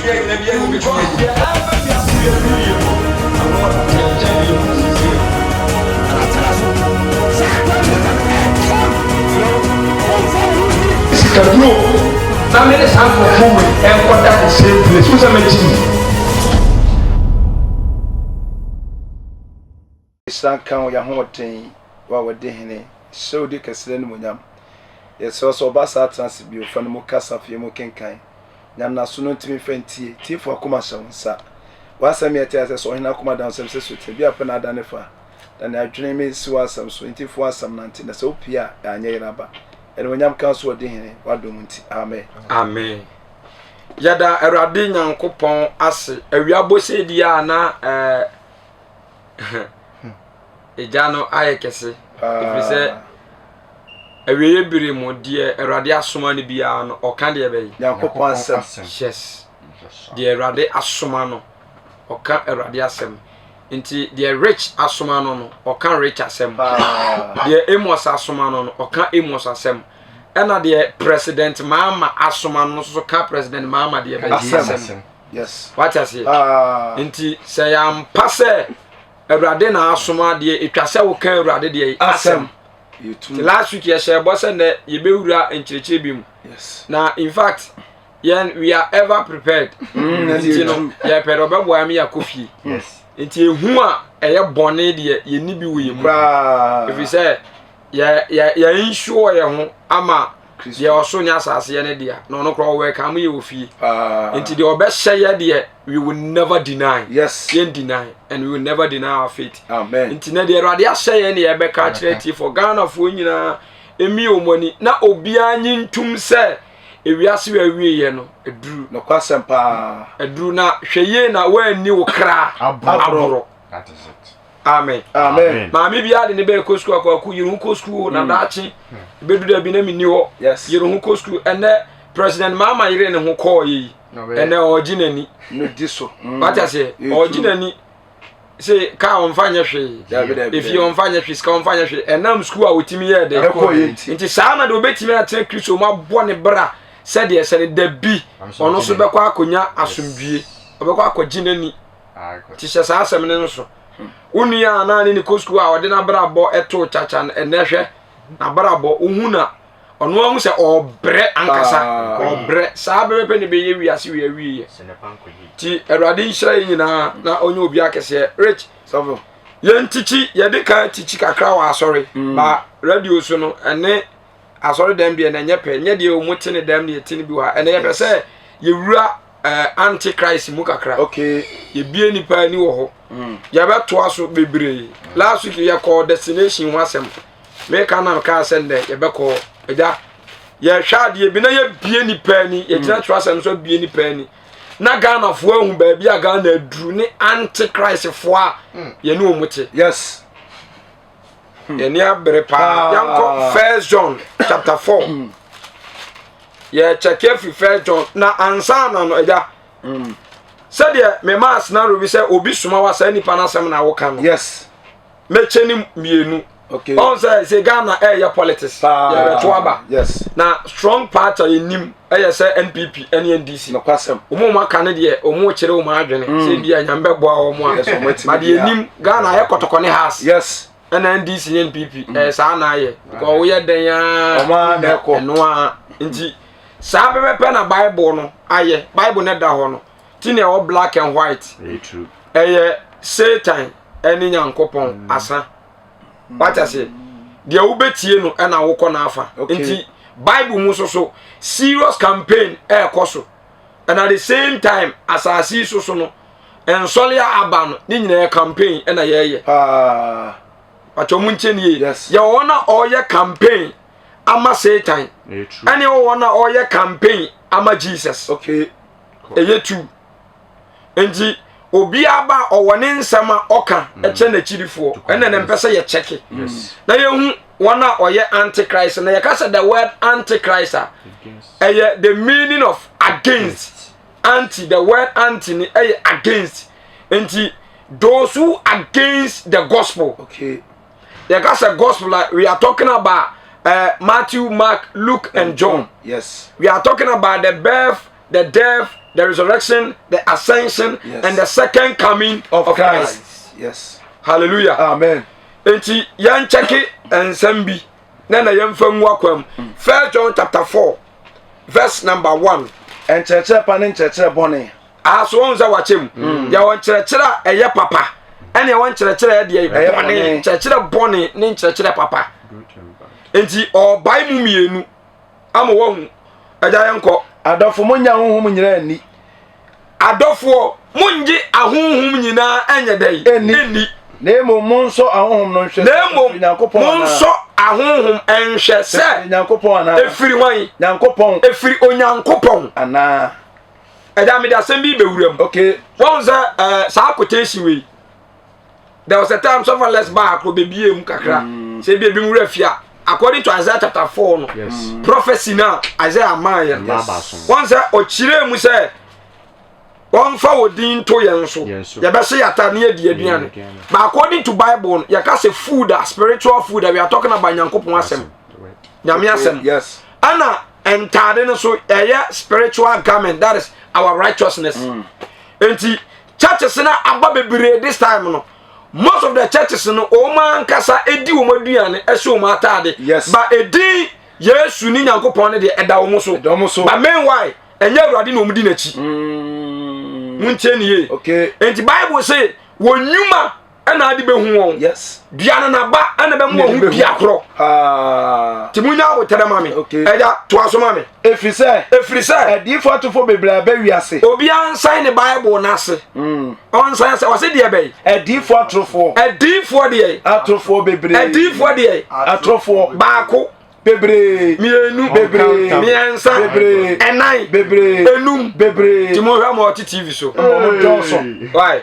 biara nyina biara mu bɛtumi ayi. Deɛ ɛreba wiase yi awieɛ no, ano ɔden kyɛn deɛ ɛwɔ seesei no. Sikaduro na me ne saa nkurɔfoɔ wei nkɔda the same place wo sɛ mɛgye mi. Nhyira nka wo y'ahoɔden wo a wadi hene hyɛ wo di kɛse no animuonyam yɛsrɛ wo sɛ ɔba saa tena ase bio fa no mu kasa fa mu kenkan nya naso no ntumi mfa ntie tiefo akoma hyɛ wo nsa w'asɛm yɛ te asɛ sɛ ɔhene akoma da nsɛm sɛ sotene bi a pɛ na adane fa dane adwene me si w'asɛm so nti fo w'asɛm nante na sɛ wopie a anyɛ yere aba animuonyam ka so ɔdi hene w'adom nti amen. Amen. Yɛda Awurade Nyankopɔn ase awia bɔsɛ di a na eh, Egya no ayɛ kɛse, ɛfiri sɛ awieeɛ bere mu deɛ Awurade asoma no biara no ɔka deɛ bɛyɛ. Nyankopɔn asɛm. Yes. Deɛ Awurade asoma no ɔka Awurade asɛm. Nti deɛ Rich asoma no no ɔka Rich asɛm. Deɛ Amos asoma no no ɔka Amos asɛm. Ɛna deɛ President Mahama asoma no nso ka President Mahama deɛ bɛyɛ asɛm. Yes. Wate aseɛ? Ah. Nti sɛ yɛampa sɛ Awurade na asoma deɛ ɛtwa sɛ woka Awurade deɛ asɛm. Nti last week yɛhyɛ bɔ sɛ nnɛ yɛbɛwura nkyerɛkyerɛ bi mu. Yes. Na in fact yɛn we are ever prepared. Nti no yɛpɛ dɛ ɔbɛboa yɛn yɛakɔ fie. Yes. Nti ehu a ɛyɛ bɔne deɛ yɛnni bi wɔ yɛn mu. Koraa. Ɛfiri sɛ yɛ yɛ yɛ insure yɛn ho ama deɛ ɔso ne asase yɛ ne dea na ɔno koraa ɔwɔ ɛka mo yɛ wɔ fie nti deɛ ɔbɛhyɛ yɛ deɛ we will never deny. Yes. Yɛn deny and we will never deny our faith. Amen. Nti na deɛ Awurade ahyɛ yɛn ne yɛbɛka akyerɛ tiefoɔ Ghanafoɔ nyinaa emi wɔn ani na obiara nyi ntum sɛ ewiase wɔ awie yɛ no aduru. Nokwasɛm paa. Aduru na hwɛ yie na wɔanni wo kra aborɔ. That is it. Amen. Amen. Maame bi ade ne bɛyɛ kɔ sukuu akɔako yere ho kɔ sukuu na daakye ebedu da bi na menni hɔ. Yes. Yere ho kɔ sukuu ɛnɛ President Mahama yere ne ho kɔɔ yɛ yi ɛnɛ ɔregye n'ani. No di so. Wate aseɛ ɔregye n'ani sɛ kaa ɔmfa nyɛ hwee efie ɔmfa nyɛ hwee sika ɔmfa nyɛ hwee ɛnam sukuu a otumi yɛ dɛ nti saa na de obetumi atena Kristo mu abɔ ne bra sɛdeɛ sɛ ne da bi ɔno nso bɛkɔ akɔnya asomdwie ɔbɛkɔ akɔgye n'ani. Nti hyɛ saa asɛm no nso. Wo nua a na ne ne kɔ sukuu a ɔde n'abrabɔ too kyakya no, ɛnnɛ hwɛ n'abrabɔ, wohu na ɔno ahu sɛ ɔrebrɛ ankasa, ɔrebrɛ. Saa pɛpɛpɛ na ɛbɛyɛ wiase wei awieɛ. Nti Awurade nhyira yɛn nyinaa na ɔnyɛ obi akɛseɛ. Rich, yɛn tikyi, yɛde kan tikyi kakra wɔ asɔre, ba radio so no, ɛne asɔre dɛm deɛ na ɛnyɛ pɛ, nyɛ deɛ wɔn te ne dɛm deɛ te ne bi wɔ ha. Ɛnɛ yɛpɛ sɛ yɛwura antichrist mu kakra. Okay. Yɛbie nipa ani wɔ hɔ. Yɛbɛtoa so bebree. Last week yɛkɔɔ destination ho asɛm. Meka na mekaa sɛ nnɛ yɛbɛkɔ agya. Yɛhwɛ adeɛ bi na yɛbie nipa ani. Yɛgyina twerɛ asɛm so abie nipa ani. Na Ghanafoɔ ahu baabi a Ghana aduru ne antichristfoɔ a yɛne wɔn te. Yes. Yɛni abere paa. Yɛnkɔ First John chapter 4. Yɛkyɛke afiri First John na ansa na no agya. Sɛdeɛ mema scenario bi sɛ obi soma wa saa nipa no asɛm na woka no. Yes. Mɛkyɛ ne mmienu. Okay. Ɔn sɛ sɛ Ghana ɛyɛ politics. Yɛbɛto aba. Yes. Na strong party a yɛnim ɛyɛ sɛ NPP ɛne NDC. Nokwasɛm. Wɔn a wɔn aka no deɛ wɔn kyerɛ wɔn adwene. Sɛ bi a nyame bɛboa wɔn a. Yes, wɔn atumi But deɛ yɛnim Ghana ayɛ kɔtɔkɔ ne house. Yes. Ɛna NDC ne NPP ɛyɛ saa na ayɛ. Because woyɛ dɛn ara. Wɔn ara na ɛkɔ. Ɛno ara nti saa pɛpɛpɛ na Bible no ayɛ. Bible no da hɔ no. Ti na ɛwɔ black and white. Ɛyɛ Satan ɛne Nyankopɔn asa. Wate aseɛ? Deɛ wobɛtie no ɛna wokɔ n'afa. Nti Bible mu nso so serious campaign ɛɛkɔ so. And at the same time asase yi so so no nsɔle a aba no ne nyinaa campaign ɛna yɛyɛ. Patro mu nkyɛn nie. Yes. Yɛwɔ wɔn a ɔyɛ campaign ama Satan. Ɛne wɔ wɔn a ɔyɛ campaign ama Jesus. Okay. Ɛyɛ two. Nti obiara ba ɔwɔ ne nsɛm a ɔka ɛkyɛ n'akyirifoɔ ɛna ne mpɛ sɛ yɛkyɛke na yɛhu wɔn a ɔyɛ antichrist na yɛka sɛ the word antichrist a ɛyɛ the meaning of against anti the word anti ni ɛyɛ against nti those who against the gospel. Okay. Yɛka sɛ gospel a we are talking about Matthew, Mark, Luke and John. Yes. We are talking about the birth, the death, the resurrection, the ascension, Yes. and the second coming Of of Christ. Christ. Yes. Hallelujah. Amen. Enti yɛnkyɛke nsɛm bi na na yɛmfa ngu akwan mu. First John chapter 4 verse number 1. Nkyerɛkyerɛ pa ne nkyerɛkyerɛ bɔne. Aso wɔn sɛ wakyɛ mu. Yɛwɔ nkyerɛkyerɛ a ɛyɛ papa ɛne ɛwɔ nkyerɛkyerɛ a ɛdeɛ Ɛyɛ bɔne. bɔne. Nkyerɛkyerɛ bɔne ne nkyerɛkyerɛ papa. Enti ɔbae mu mmienu ama wɔahu. Agya yɛnkɔ. Adɔfo monnya honhom nyinaa nni. Adɔfoɔ, mongye ahonhom nyinaa ɛnyɛ dɛn? Ɛnni. Ɛnni. Na mmom monsɔ ahonhom no nhwɛ Na sɛ mmom ɛfiri Nyankopɔn anaa. monsɔ ahonhom nhwɛ Sɛ sɛ ɛfiri Nyankopɔn anaa. ɛfiri hwan? Nyankopɔn Ɛfiri Onyankopɔn. anaa. Ɛda mede asɛm bi bɛwura mu. Okay. Wɔn sɛ ɛɛ saa quotation wei. There was a time sɔfo Les baa akoro bebie mu kakra. Sɛ ebi ebi mu wura fia. According to Isaiah chapter 4 no. Yes. Prophecy na Isaiah maa yɛn. Mmaa baason. Wɔn sɛ ɔkyerɛ mu sɛ wɔmfa wɔ din to yɛn so. Yɛn so. Yɛbɛhyɛ yɛata ne yɛdi aduane. aduane. But according to Bible no, yɛka sɛ food a spiritual food a we are talking about Nyankopɔn asɛm. Nyame asɛm. Yes. Ɛna ntaade no so ɛyɛ spiritual garment, that is our righteousness. Nti churches na aba bebree this time no, most of the churches no wɔn ankasa edi wɔn aduane ɛhyɛ wɔn ataade. Yes. But edin Yesu ne Nyankopɔn no deɛ ɛda wɔn so. Ɛda wɔn so. But meanwhile ɛnyɛ Awurade na wɔn di n'akyi. Muntie ne yie. Okay. Nti Bible say wɔn nnwuma ɛna ade bɛhu wɔn. Yes. Dua no n'aba ɛna bɛmu wɔn ho Bɛhu. dua korɔ. Ah. Nti munya abotare ma me. Okay. Ɛgya toa so ma me. Ɛfiri sɛ Ɛfiri sɛ adiyifoɔ atorofoɔ bebree aba wiase. obiara nsan ne Bible n'ase. Ɔnsan sɛ ɔse deɛ bɛyi. Adiyifoɔ atorofoɔ. Adiyifoɔ deɛ. Atorofoɔ bebree. Adiyifoɔ deɛ. Atorofoɔ. Baako. Bebree. Mmienu. Bebree. Mmiɛnsa. Bebree. Ɛnan. Bebree. Enum. Bebree. Nti mo hwɛ ma ɔte TV so. Wɔn dɔɔso. Why?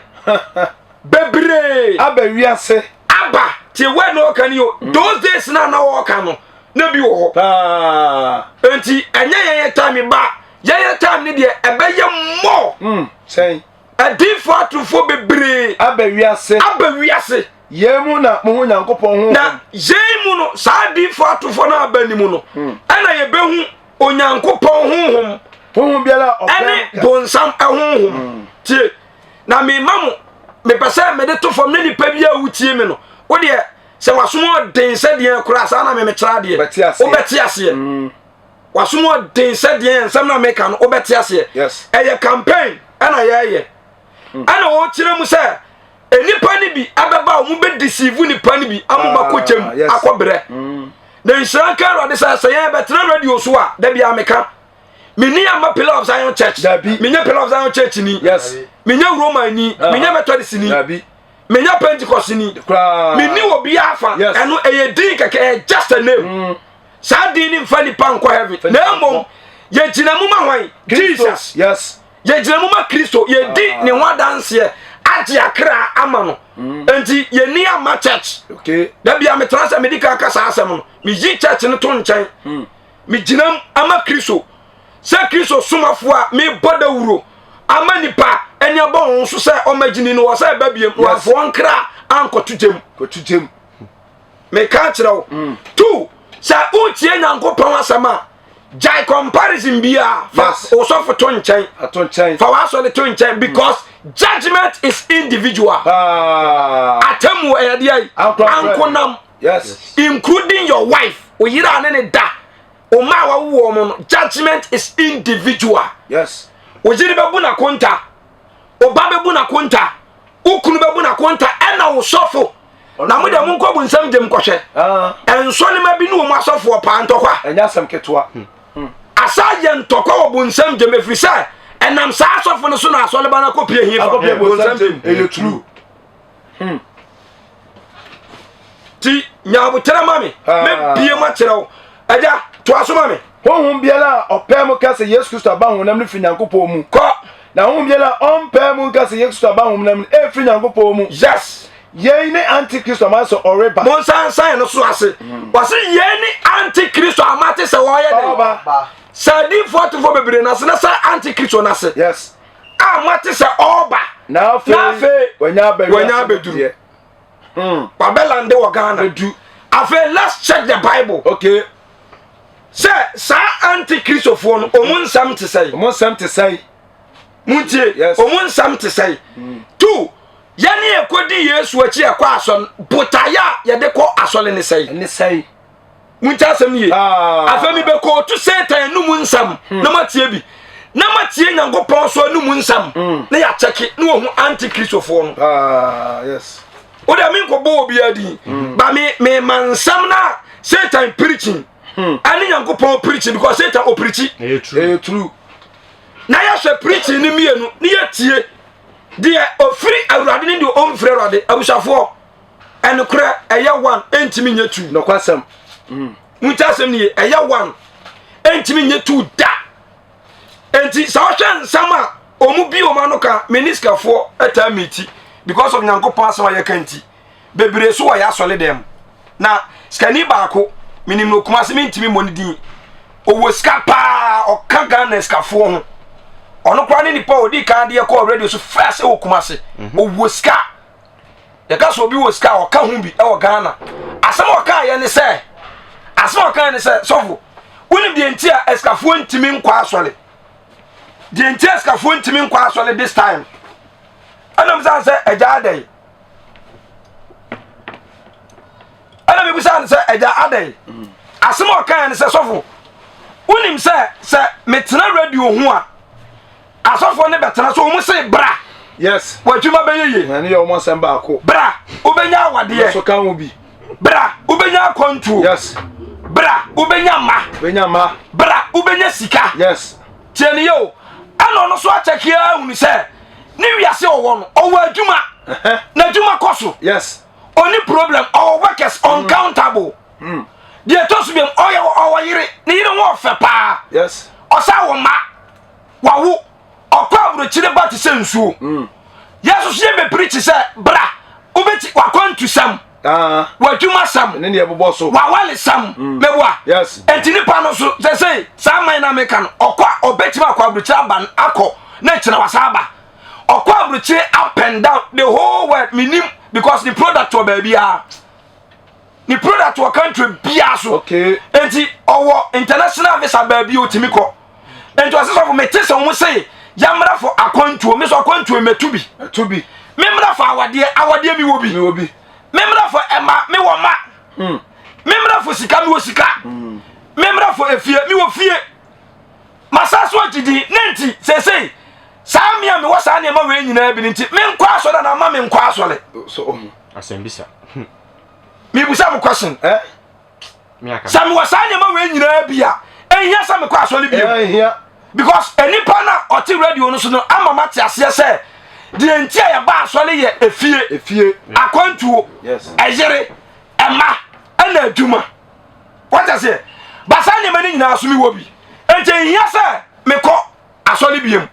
Bebree. Aba wiase. Aba. Tie word na ɔka ni o. Those days na na ɔka no na bi wɔ hɔ. Paa. Nti ɛnyɛ yɛn yɛ time ba. Yɛn yɛ time ne deɛ ɛbɛyɛ more. Sɛn. Adiyifoɔ atorofoɔ bebree. Aba wiase. Aba wiase. Yɛn mu na mo ho Nyankopɔn honhom. Na yɛn mu no saa adiyifoɔ atorofoɔ no aba ne mu no ɛna yɛbɛhu Onyankopɔn honhom. Honhom biara a ɔpɛ ɛne bonsam honhom. Tie na mema mo mepɛ sɛ mede to fam ne nipa bi a wotie me no wo deɛ sɛ wasom ɔden sɛ deɛ koraa saa na memekyerɛ adeɛ wobɛte aseɛ. Wasom ɔden sɛ deɛ nsɛm na meka no wobɛte aseɛ. Yes. Ɛyɛ campaign ɛna yɛyɛ. Ɛna wɔkyerɛ mu sɛ nnipa no bi ɛbɛba a wɔn bɛ deceive nipa no bi ama wɔn akɔ kyɛm yes. akɔ brɛ. Na nhyira nka Awurade sɛ sɛ yɛn bɛtena radio so a da biara meka menni ama Pillar of Zion Church. Dabi. Menyɛ Pillar of Zion Church ni. Yes. Menyɛ Roman ni. Menyɛ Methodist ni. Dabi. Menyɛ Pentecost ni. Koraa. Menni obiara fa. Yes. Ɛno ɛyɛ din kɛkɛ ɛyɛ just a name. Saa din ni mfa nipa nkɔ heaven. Na mmom yɛgyina mu ma hwan? Jesus. Yes. Yɛgyina mu ma Kristo. Yɛdi ne ho adanseɛ agye akra ama no. Nti yɛni ama church. Okay. Da bia metena sɛ medi kan ka saa asɛm no. Meyi church no to nkyɛn. Megyina mu ama Kristo. Sɛ Kristo somafoɔ a mebɔ dawuro ama nipa ani abɔ wɔn so sɛ ɔma gyini no wɔ sɛ ɛba biem na Yes. wɔamfa wɔn kra ankɔto gyam. Kɔto gyam. Meka kyerɛ wo. Two, sɛ wotie Nyankopɔn asɛm a gyae comparison biara fa Yes. osɔfo to nkyɛn. Ato nkyɛn. Fa w'asɔre to nkyɛn because judgment is individual. Paa. Atemmu ɛyɛ deɛ yi. Ankorankora. Ankonam. Yes. Including your wife. Wo yere a ne ne da. Wo mma a wawo wɔn no judgment is individual. Yes. Wo yere bɛbu n'akonta. Wo ba bɛbu n'akonta. Wo kunu bɛbu n'akonta ɛna wo sɔfo. Na mo deɛ monkɔ bu nsɛm gyem kɔhwɛ. Ah. Ɛnsɔ ne ma bi ne wɔn asɔfoɔ paa ntɔkwa. Ɛnyɛ asɛm ketewa. Asa yɛ ntɔkwa wɔ bu nsɛm gyem ɛfiri sɛ ɛnam saa asɔfo no so na asɔreba no akɔpie he fa. Akɔpie bu nsɛm gyem. Ɛyɛ true. Ti nya aboterɛ ma me. Mɛbie mu akyerɛ wo. Agya, toa so ma me. Honhom biara a ɔpɛ mu ka sɛ Yesu Kristo aba honam no firi Nyankopɔn mu. Kɔ. Na honhom biara a ɔmpɛ mu nka sɛ Yesu Kristo aba honam no ɛmfiri Nyankopɔn mu. Yes. Yei ne Antikristo ama sɛ ɔreba. Monsansan no so ase. Wɔse yei ne Antikristo ama te sɛ wɔyɛ dɛn? Ɔba. Sɛ adiifoɔ atofoɔ bebree no ase na sɛ Antikristo no ase. Yes. A moate sɛ ɔreba. Na afei wanya abɛduru. Wabɛlande wɔ Ghana. Bɛdu. Afei let's check the Bible. Okay. Sɛ saa antikristofoɔ no, ɔmo nsɛm te sɛn? Ɔmo nsɛm te sɛn? Muntie, Yes. ɔmo nsɛm te sɛn? Two, yɛne yɛkɔdi Yesu akyi ɛkɔ asɔre, botaeɛ a yɛde kɔ asɔre ne sɛn? Ɛne sɛn? Muntie asɛm no yie. Ah. Afei mebɛkɔɔtu Satan anum nsɛm na matie bi. Na matie Nyankopɔn so anum nsɛm na yɛakyɛke na wɔhu antikristofoɔ no. Ah, yes. Wo deɛ menkɔbɔ obiara din, ba me mema nsɛm no a Satan preaching ɛne Nyankopɔn preaching, because Satan ɔpreachi. Ɛyɛ true. Ɛyɛ true. Na yɛhwɛ preaching no mmienu ne yɛtie deɛ ɔfiri Awurade ne deɛ ɔmfiri Awurade. Abusuafoɔ, ɛnokorɛ ɛyɛ one, ɛntumi nyɛ two. Nokwasɛm. Wonti asɛm no ye, ɛyɛ one, ɛntumi nyɛ two da. Enti sɛ wohwɛ nsɛm a ɔmu bi ɔma no ka, me ne sikafoɔ ɛtaa meti because of Nyankopɔn asɛm a yɛka nti, bebree so wɔ yɛ asɔre dɛm. Na sikani baako, menim no Kumase, mentumi mmɔ ne din, ɔwɔ sika paa, ɔka Ghana sikafoɔ ho. Ɔno koraa ne nipa a ɔdi kan deɛ kɔɔ radio so first ɛwɔ Kumase. Ɔwɔ sika. Yɛka sɛ obi wɔ sika a, ɔka ho bi ɛwɔ Ghana. Asɛm a ɔka yɛ ne sɛ, asɛm a ɔka yɛ ne sɛ, sɔfo, wonim deɛ nti a asikafoɔ ntumi nkɔ asɔre? Deɛ nti a asikafoɔ ntumi nkɔ asɔre this time? Ɛnam sɛ sɛ agya adɛn? Ɛna mebisa no sɛ agya adɛn? Asɛm a ɔka yɛ ne sɛ, sɔfo, wonim sɛ sɛ metena radio ho a, asɔfoɔ ne bɛtena so, wɔn se bra. Yes. W'adwuma bɛyɛ yie. Ɛne yɛ ɔmo asɛm baako. Bra, wobɛnya awadeɛ. So ka ho bi. Bra, wobɛnya akwantuo. Yes. Bra, wobɛnya mma. Bɛnya mma. Bra, wobɛnya sika. Yes. Tie ne yɛ o. Ɛna ɔno so akyɛke ahunu sɛ ne wiase ɔwɔ no, ɔwɔ adwuma. N'adwuma kɔ so. Yes. Ɔni problem, ɔwɔ workers uncountable. Deɛ ɛtɔ so biom, ɔyɛ ɔwɔ yere, ne yere ho ɔfɛ paa. Yes. Ɔsa wɔ mma, wawo, ɔkɔ aburokyire ba te sɛ nsuo. Yɛn so yɛ bɛpirikyi sɛ bra, wobɛti wakwantusɛm, Ah. w'adwumasɛm, Ɛne deɛ ɛbobɔ so. wawalesɛm, mɛboa. Yes. Enti nipa no so sɛ sɛ saa man na meka no, ɔkɔ a ɔbɛtumi akɔ aburokyire aba akɔ na kyerɛ wasa aba. Ɔkɔ aburokyire up and down the whole world, menim because the product wɔ baabi a. Ne product wɔ country biara so. Okay. Enti ɔwɔ international visa baabi a otumi kɔ. Enti ɔsɛ sɔfo, mete sɛ wɔn se yɛmmra fo akwantuo, me so akwantuo mɛtu bi. Ɛto bi. Memmra fo awadeɛ, awadeɛ mi wɔ bi. Mi wɔ bi. Memmra fo ɛma, me wɔ ma. Memmra fo sika, mi wɔ sika. Memmra fo efie, mi wɔ fie. Masa so agyidi ne nti seesei saa me a mewɔ saa nneɛma wei nyinaa bi ne nti menkɔ asɔre anaa ma menkɔ asɔre. So ɔmo. Asɛm bisa. Mebusa mo question. Eh? Sɛ mewɔ saa nneɛma wei nyinaa bi a, ɛnhia sɛ mekɔ asɔre bio. Ɛnhia. Because nipa na ɔte radio no so no ama mate aseɛ sɛ deɛ nti a yɛba asɔre yɛ efie, Efie. akwantuo, Yes. ɛyere, ɛma, ɛna adwuma. Wate aseɛ? Ba saa nneɛma no nyinaa so mewɔ bi. Enti ɛnhia sɛ mekɔ asɔre biom.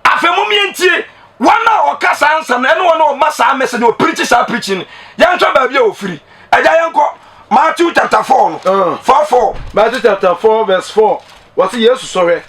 Afei mom yɛntie wɔn a ɔka saa nsɛm no ɛne wɔn a ɔma saa message no, ɔpirikyi saa preaching no. Yɛnhwɛ baabi a ɔfiri. Agya yɛnkɔ Matthew chapter 4 no. 4 4. Matthew chapter 4 verse 4. Wɔsi Yesu sɔhwɛ.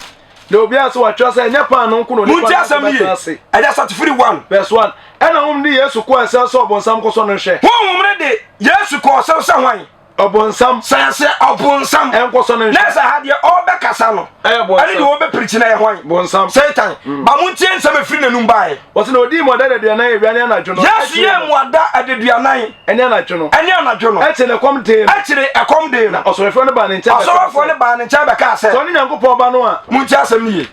Na obiara sɛ wɔatwerɛ sɛ ɛnyɛ paanoo nko na onipa Montie nam so asɛm no bɛtena yie. ase. Agya start firi 1. Verse 1. Ɛna honhom de Yesu kɔɔ ɛserɛ sɛ ɔbonsam nkɔsɔ no nhwɛ. Honhom no de Yesu kɔɔ sɛ sɛ hwan? Ɔbonsam. Sɛ sɛ ɔbonsam. Ɛnkɔsɔ no nhwɛ. Na sɛ ha deɛ ɔbɛkasa no. Ɛyɛ bonsam. Ɛne deɛ ɔbɛpirikyi no ɛyɛ hwan? Bonsam. Satan. Ba montie nsɛm ɛfiri n'anum baeɛ. Wɔsi na odii mmuada adaduanan awia ne anadwo no. Yesu yɛɛ mmuada adaduanan. Ɛne anadwo no. Ɛne anadwo no. Akyire na ɛkɔm dee no. Akyire ɛkɔm dee no. Na ɔsɔrefoɔ no baa ne nkyɛn bɛkaa sɛ. Ɔsɔrefoɔ no baa ne nkyɛn bɛkaa sɛ. Sɛ ɔne Nyankopɔn ba no a. Montie asɛm no yie.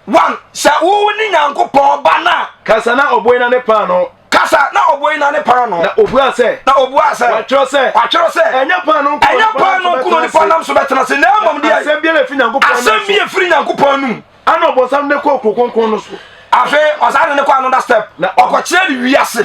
One, sɛ wo ne Nyankopɔn ba no a. Kasa na ɔboe na ne paanoo. Kasa na ɔboe na ne paanoo. Na obuaa sɛ. Na obuaa sɛ. Wɔatwerɛ sɛ. Wɔatwerɛ sɛ. Ɛnyɛ paanoo nko Ɛnyɛ paanoo nko na onipa nam so bɛtena ase, na mmom deɛ. Asɛm biara a ɛfiri Nyankopɔn anom so. Asɛm bi a ɛfiri Nyankopɔn anom. Ana ɔbonsam de kɔɔ kuro kronkron no so. Afei ɔsan de ne kɔ another step. Na ɔkɔkyerɛ ne wiase.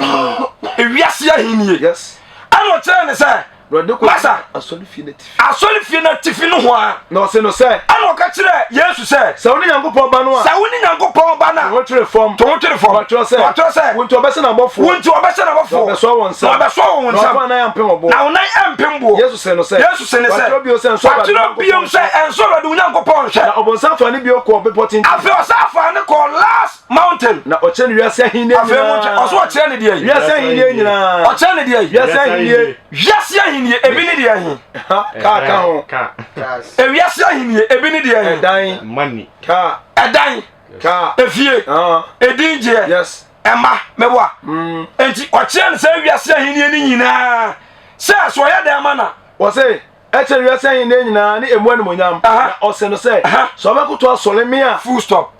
Ewiase ahennie. Yes. Ɛna ɔkyerɛ ne sɛ. Masa. Asɔrefie no atifi. Asɔrefie no atifi no ho a. Na ɔse no sɛ. Ɛna ɔka kyerɛ Yesu sɛ. Sɛ wo ne Nyankopɔn ba no a. Sɛ wo ne Nyankopɔn ba no a. To ho twere fam. To ho twere fam. Wɔatwerɛ sɛ. Wɔatwerɛ sɛ. Wo nti ɔbɛhyɛ n'abɔfoɔ. Wo nti ɔbɛhyɛ n'abɔfoɔ. Na ɔbɛsoa wɔn nsam. Na ɔbɛsoa wɔn nsam. Na wɔn nan ampem ɔboɔ. Na wɔn nan ampem boɔ. Yesu se no sɛ. Yesu se ne sɛ. Wɔatwerɛ bio sɛ nsɔ Awurade Wɔatwerɛ bio sɛ nsɔ Awurade wo Nyankopɔn nhwɛ. Na ɔbonsam faa ne bio kɔɔ bepɔ tenten. Afei ɔsan faa ne kɔɔ last mountain. something. Na ɔkyerɛ no wiase ahenni nyinaa. Afei mo nkyɛn ɔso ɔkyerɛ ne deɛ yi. Wiase ahenni nyinaa. Ɔkyerɛ ne deɛ yi. Wiase ahenni. Wiase ahenni ebi ne deɛ he. Kaa ka ho. Ewiase ahenni ebi ne deɛ he. Ɛdan. Money. Kaa. Ɛdan. Kaa. Efie. Edin gyeɛ. Yes. Ɛma mɛboa. Nti ɔkyerɛ no sɛ wiase ahenni no nyinaa sɛ so ɔyɛ dɛn ma na. Wɔse ɛkyerɛ wiase ahenni nyinaa ne emu animonyam. Na ɔse no sɛ sɛ ɔbɛkoto asɔre me a. Full stop.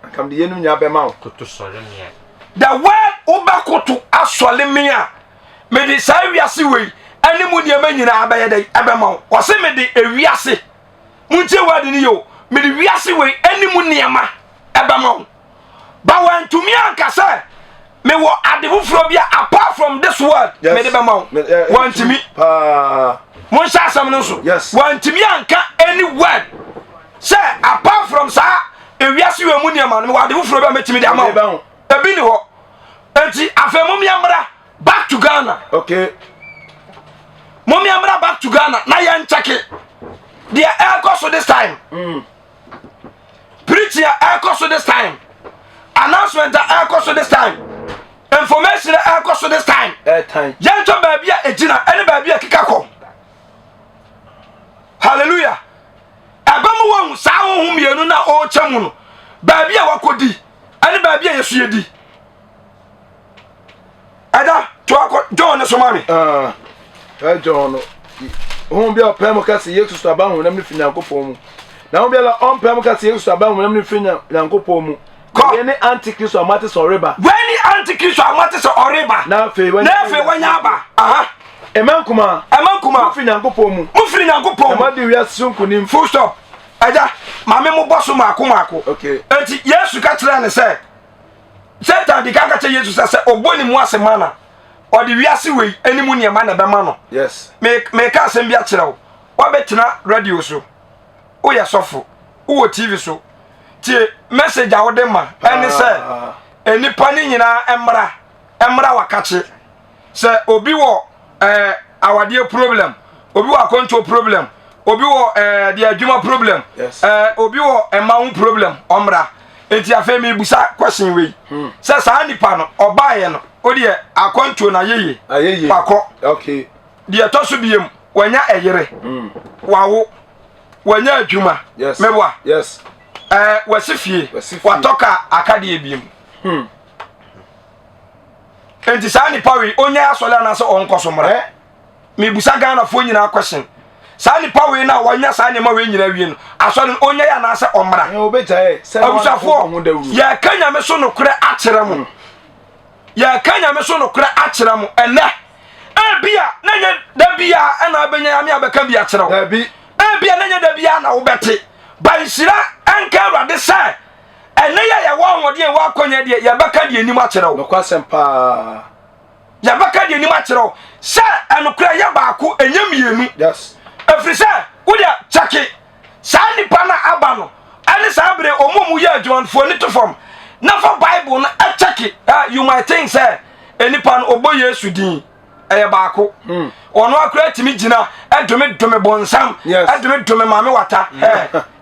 Anka mede yeinom nyinaa bɛma wo. Koto sɔre me a. The word wobɛkoto asɔre me a, mede saa wiase wei ɛne mu nneɛma nyinaa bɛyɛ dɛ ɛbɛma wo. Ɔse mede ewiase, montie word no yie o, mede wiase wei ɛne mu nneɛma ɛbɛma wo. Ba wantumi anka sɛ mewɔ ade foforɔ bi a apart from this world mede bɛma wo. Wantumi. Monhyɛ asɛm no nso. Wantumi anka any word sɛ apart from saa ewiase wɔ mu nneɛma no mewɔ ade foforɔ bi a mɛtumi de ama wo. Ebi ni hɔ. Enti afei mom yɛmmra back to Ghana. Okay. Mom yɛmmra back to Ghana na yɛnkyɛke deɛ ɛrekɔ so this time. Mm. Preaching a ɛrekɔ so this time. Announcement a ɛrekɔ so this time. Information a ɛrekɔ so this time. Yɛntɔ baabi a ɛgyina ɛne baabi a ɛkeka kɔ. Hallelujah. Ɛbɛ mu wɔn saa honhom mmienu na ɔrekyɛ mu no baabi a wakɔdi ɛne baabi a yɛsu yɛdi. Ɛda to akɔ John ne so ma me. Ah, John no. Honhom bi a ɔpɛ mu ka sɛ Yesu so aba honam no fi Nyankopɔn mu. Na honhom biara ɔmpɛ mu ka sɛ Yesu so aba honam no fi Nyankopɔn mu. Kɔ. Wei ne Antikristo a moate sɛ ɔreba. Wei ne Antikristo a moate sɛ ɔreba. Na afei wanya Na afei wanya aba. Aha. Ɛma nkumaa. Ɛma nkumaa. Mofiri Nyankopɔn mu. Mofiri Nyankopɔn mu. Na moadi wiase so nkonim. Full stop. Agya, maame mo bɔ so maako maako. Okay. Enti Yesu ka kyerɛɛ ne sɛ, Satan di kan ka kyerɛ Yesu sɛ sɛ ɔbɔ ne mu ase ma na ɔde wiase wei ne mu nneɛma na ɛbɛma no. Yes. Me meka asɛm bi akyerɛ wo. Wabɛtena radio so. Woyɛ sɔfo. Wowɔ TV so. Tie message a wode ma ɛne sɛ nnipa no nyinaa mmra mmra wakakye. Sɛ obi wɔ ɛɛ eh, awadeɛ problem, obi wɔ akwantuo problem, obi wɔ ɛɛ eh, deɛ adwuma problem, ɛɛ eh, obi wɔ mma ho problem, ɔmmra. Eti afei mebusa question wei hmm. sɛ saa nipa no ɔbaeɛ no o deɛ akwantuo na ayɛyie wakɔ deɛ ɛtɔ so biem wanya ɛyere hmm. wawo wanya adwuma meboa ɛɛ wasi fie watɔ ka akadeɛ biem. Hmm. Enti saa nipa wei ɔnya asɔre anaasɛ ɔnkɔ so mmra? Mebusa Ghanafoɔ nyinaa question. Saa nipa wei na wanya saa nneɛma wei nyinaa wie no, asɔre no ɔnya yɛ anaasɛ ɔmmra? Abusuafoɔ, yɛka nyame so nokorɛ akyerɛ mo. Yɛka nyame so nokorɛ akyerɛ mo ɛnɛ. Ebia na nyɛ da bia ɛna abɛnya nyame abɛka bi akyerɛ wo. Ebia na nyɛ da bia na wobɛte. Ba nhyira ɛnka Awurade sɛ Ɛnnɛ yi a yɛwɔ ahoɔden a yɛwɔ akɔnya deɛ, yɛbɛka deɛ anim akyerɛ wo. Nokwasɛm paa. Yɛbɛka deɛ anim akyerɛ wo sɛ ɛnokorɛ yɛ baako, ɛnyɛ mmienu. Yes. Ɛfiri sɛ, wodeɛ kyɛke saa nnipa no aba no ɛne saa bere wɔn a wɔyɛ adwuma no fo ani to fam na fa Bible no ɛkyɛke. You might think sɛ nnipa no ɔbɔ Yesu din. ɛyɛ baako hmm. ɔno akora tumi gyina ɛdome dome bɔnsam ɛdome dome maame wata hmm.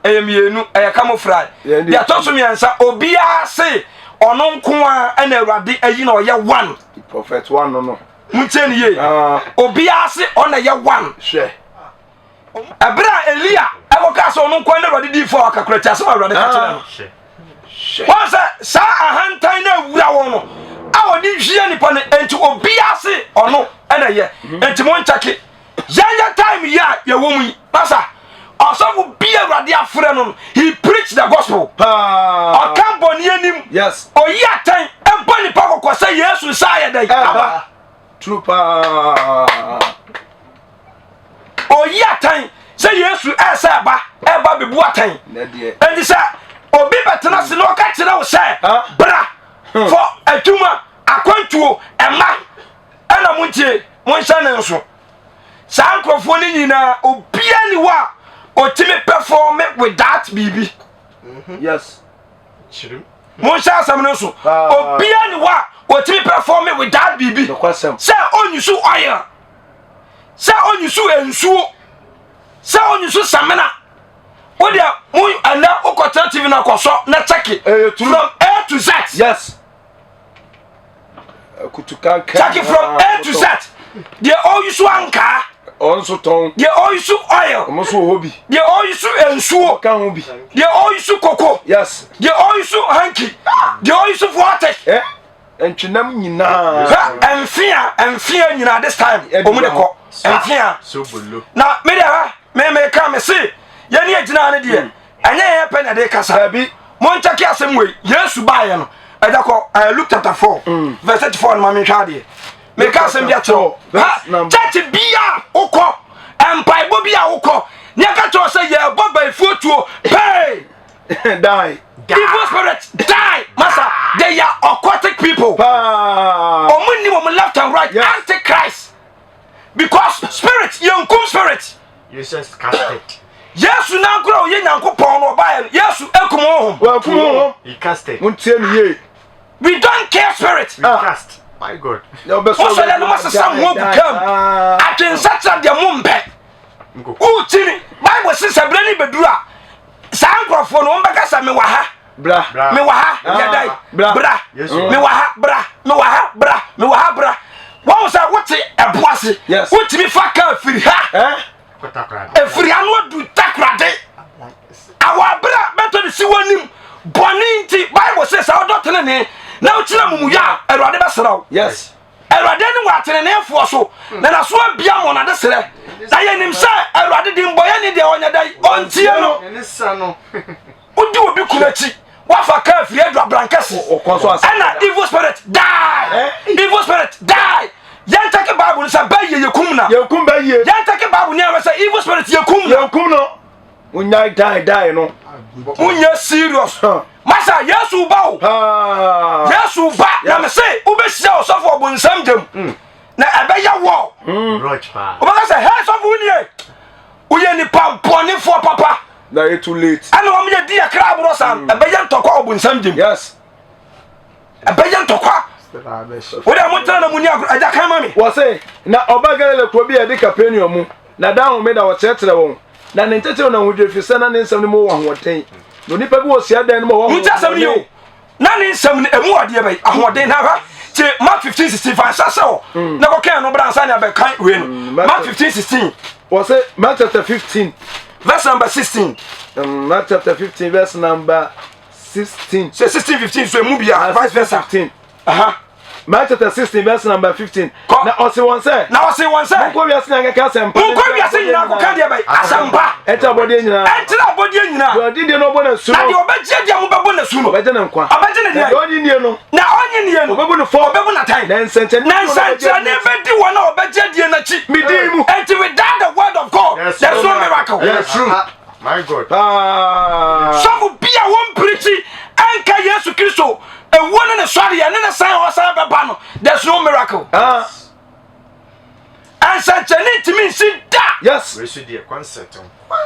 ɛyɛ mmienu ɛyɛ camouflage deɛ ɛtɔ so mmiɛnsa obiara se ɔno nko a ɛna awurade ayi na ɔyɛ one prophet one no no montie ne yie ah. obiara se ɔna yɛ one hwɛ Ɛberɛ a Elia ɛkɔkaa sɛ ɔno nkoa ne Awurade diifoɔ a ɔka kora ti asɛm a Awurade ka kyerɛ no. Wɔn sɛ saa ahantan no awura wɔn no a wɔde hwie nipa no nti obiara se ɔno ɛna yɛ mhm. nti mo nkyɛke yɛnyɛ time yi a yɛwɔ mu yi masa ɔsɔfo bi Awurade afrɛ no he preach the gospel ɔka bɔne anim ɔyi atɛn ɛbɔ nipa kɔkɔ sɛ Yesu nsa ayɛ dɛ aba. True paa. Oyi atɛn sɛ Yesu ɛsɛ ɛba ɛba bɛbu atɛn. Enti sɛ obi bɛtena ase na ɔka kyerɛ wo sɛ bra hmm. for adwuma akwantuo ɛma ɛna montie monhyɛ ne nso saa nkurɔfoɔ no nyinaa obia ni hɔ a ɔtumi perform without biribi. Mhm. Yes. Monhyɛ asɛm no nso obia ni hɔ a ɔtumi perform without biribi sɛ ɔnyusu oil sɛ ɔnyusu nsuo sɛ ɔnyusu samina wodeɛ mo ɛnɛ wokɔtena tv no akɔsɔ na kyɛke from a A to Z. Yes. Kutukanka. Check it from A to Z. Deɛ ɔyi so ankaa. Ɔn nso tɔn. Deɛ ɔyi so oil. Ɔmo nso wɔ hɔ bi. Deɛ ɔyi so nsuo. Ɔka ho bi. Deɛ ɔyi so koko. Yes. Deɛ ɔyi so hanky. Deɛ ɔyi so forte. Eh? Ntwenam nyinaa. Hɛ mfea mfea nyinaa this time. Ɔmo de kɔ mfea. Na me deɛ ha me me ka me se yɛn ni egyina ne deɛ ɛnyɛ yɛn pɛ na ɛde kasa. Dabi. Mo nkyɛke asɛm wei Yesu baayɛ no ɛda kɔ ɛɛ Luke chapter 4 verse 34 no ma me nhwɛ adeɛ. Meka asɛm bi akyerɛ wo. Ha church bi a wokɔ mpaebɔ bi a wokɔ ne ɛka kyerɛ sɛ yɛbɔ bayifuo tuo pɛɛ. Die. Evil spirit die. Masa, they are occultic people. Ɔmo ni wɔn left and right. Yes. Antichrist. Because spirit, yɛnkum spirit. Jesus cast it. Yesu nankora ɔyɛ Nyankopɔn no ɔbaeɛ no, Yesu ekum honhom. Wɔakum honhom. He cast it. Montie ne yie. We don't kill spirit. We ah. cast. My God. Mosɔre no mosesa mo agu kam. Adwensakyera deɛ mo mpɛ. Wokyini. Bible se sɛ berɛ ne bɛduru a saa nkurɔfoɔ no wɔbɛka sɛ mewɔ ha. Bra. Mewɔ ha. Yɛdai. Bra. Mewɔ ha. Bra. Mewɔ ha. Bra. Mewɔ ha. Bra. Wɔn sɛ wote ɛbo ase. Wotumi fa kaa firi ha. Eh? Ɛfiri ano adu takorade. Awɔ abere a bɛtɔ de si w'anim bɔne nti Bible sɛ sɛ wodɔ tenenee na wokyerɛ amumuyɛ a Awurade bɛsra wo. Yes. Awurade ani wɔ ateneneefoɔ so na n'aso abia ma wɔn adesrɛ. Na yɛnim sɛ Awurade de mbɔyɛni deɛ ɔnyɛ dɛn ɔntie no. Wodi obi kunu akyi wafa kaa firi adu abrankɛse ɛna evil spirit die eh? Evil spirit die. Yɛntɛke Bible no sɛ bɛyɛ yɛkum na yɛkum bɛyɛ. Yɛntɛke Bible ne ɛwɛ sɛ evil spirit yɛkum na yɛkum no. Wonyae die die no. Wonyɛ serious. Masa Yesu ba o. Yesu ba na me se wobɛhyia ɔsɔfo ɔbonsam gyam hmm. Na ɛbɛyɛ wɔ hmm. wobɛka sɛ hɛ sɔfo wonie woyɛ nipa bɔnefoɔ papa. Na yɛ too late. Ɛna wɔn yɛ di akra aborɔ saa hmm. Ɛbɛyɛ ntɔkwa ɔbonsam gyam. Yes. Ɛbɛyɛ ntɔkwa. Wode a montena na muni agorɔ agya kan ma me. Wɔ se na ɔba Galilea kuro bi a ɛde Kapernaum mu, na daa homeda ɔkyerɛkyerɛ wɔn. Na ne nkyɛkyerɛ no ahodwiri ɛfiri sɛ na ne nsɛm no mu wɔ ahoɔden. Na onipa bi wɔ hyiadan no mu a ɔwɔ Montie asɛm no yie o. Na ne nsɛm no emu wɔ adeɛ bɛyi ahoɔden na hwɛ tie Mark 15 16 fa nsa sɛ hɔ mm. na kɔkɛn no bra ansa ne abɛkan wei no mm, Mark 15 16. Wɔ se Mark chapter 15 verse number 16. Um, Mark chapter 15 verse number 16. Sɛ 16 15 so emu bia vice versa. 15. Aha. Mark chapter 16 verse number 15. Kɔ. Na ɔse wɔn sɛ. Na ɔse wɔn sɛ. Monkɔ wiase nyinaa nkɛka asɛmpa. Monkɔ wiase nyinaa nkɔka deɛ bɛyɛ asɛmpa. Ɛnkyerɛ abɔdeɛ nyinaa. Ɛnkyerɛ abɔdeɛ nyinaa. Deɛ ɔgye die no ɔbɔ n'asu no. Na deɛ ɔbɛgye deɛ mobɛbɔ n'asu no. Ɔbɛgye ne nkwa. Ɔbɛgye ne deɛ. Na deɛ ɔnye nie no. Na ɔnye nie no. Ɔbɛbu no fɔ. Ɔbɛbu n'atɛn. Na nsɛnkyerɛnne. Na nsɛnkyerɛnne bɛdi wɔn a ɔbɛgye die n'akyi. Me din mu. Enti without the word of God, yes, there is no miracle. Yes, true. My God. Ah. Sɔfo bi a wɔn pirikyi ɛnka Yesu Kristo ewuo ne ne sɔre ɛne ne san ɔsan bɛba no there is no miracle. Ah. Nsɛnkyerɛnne ntumi nsi da. Yes. Wei so deɛ concert nko.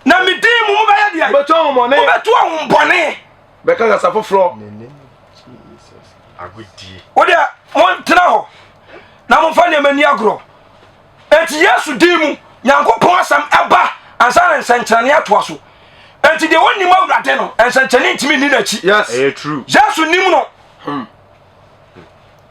Na me din mu mobɛyɛ deɛ. Mobɛtu ahombɔne. Mobɛtu ahombɔne. Bɛka kasa foforɔ. Agodie. Wo deɛ montena hɔ na momfa nneɛma ni agorɔ. Enti Yesu din mu, Nyankopɔn asɛm ɛba ansa na nsɛnkyerɛnne atoa so. Enti deɛ ɔnnim Awurade no, nsɛnkyerɛnne ntumi nni n'akyi. Yes. Ɛyɛ true. Yesu nim no. Hmm.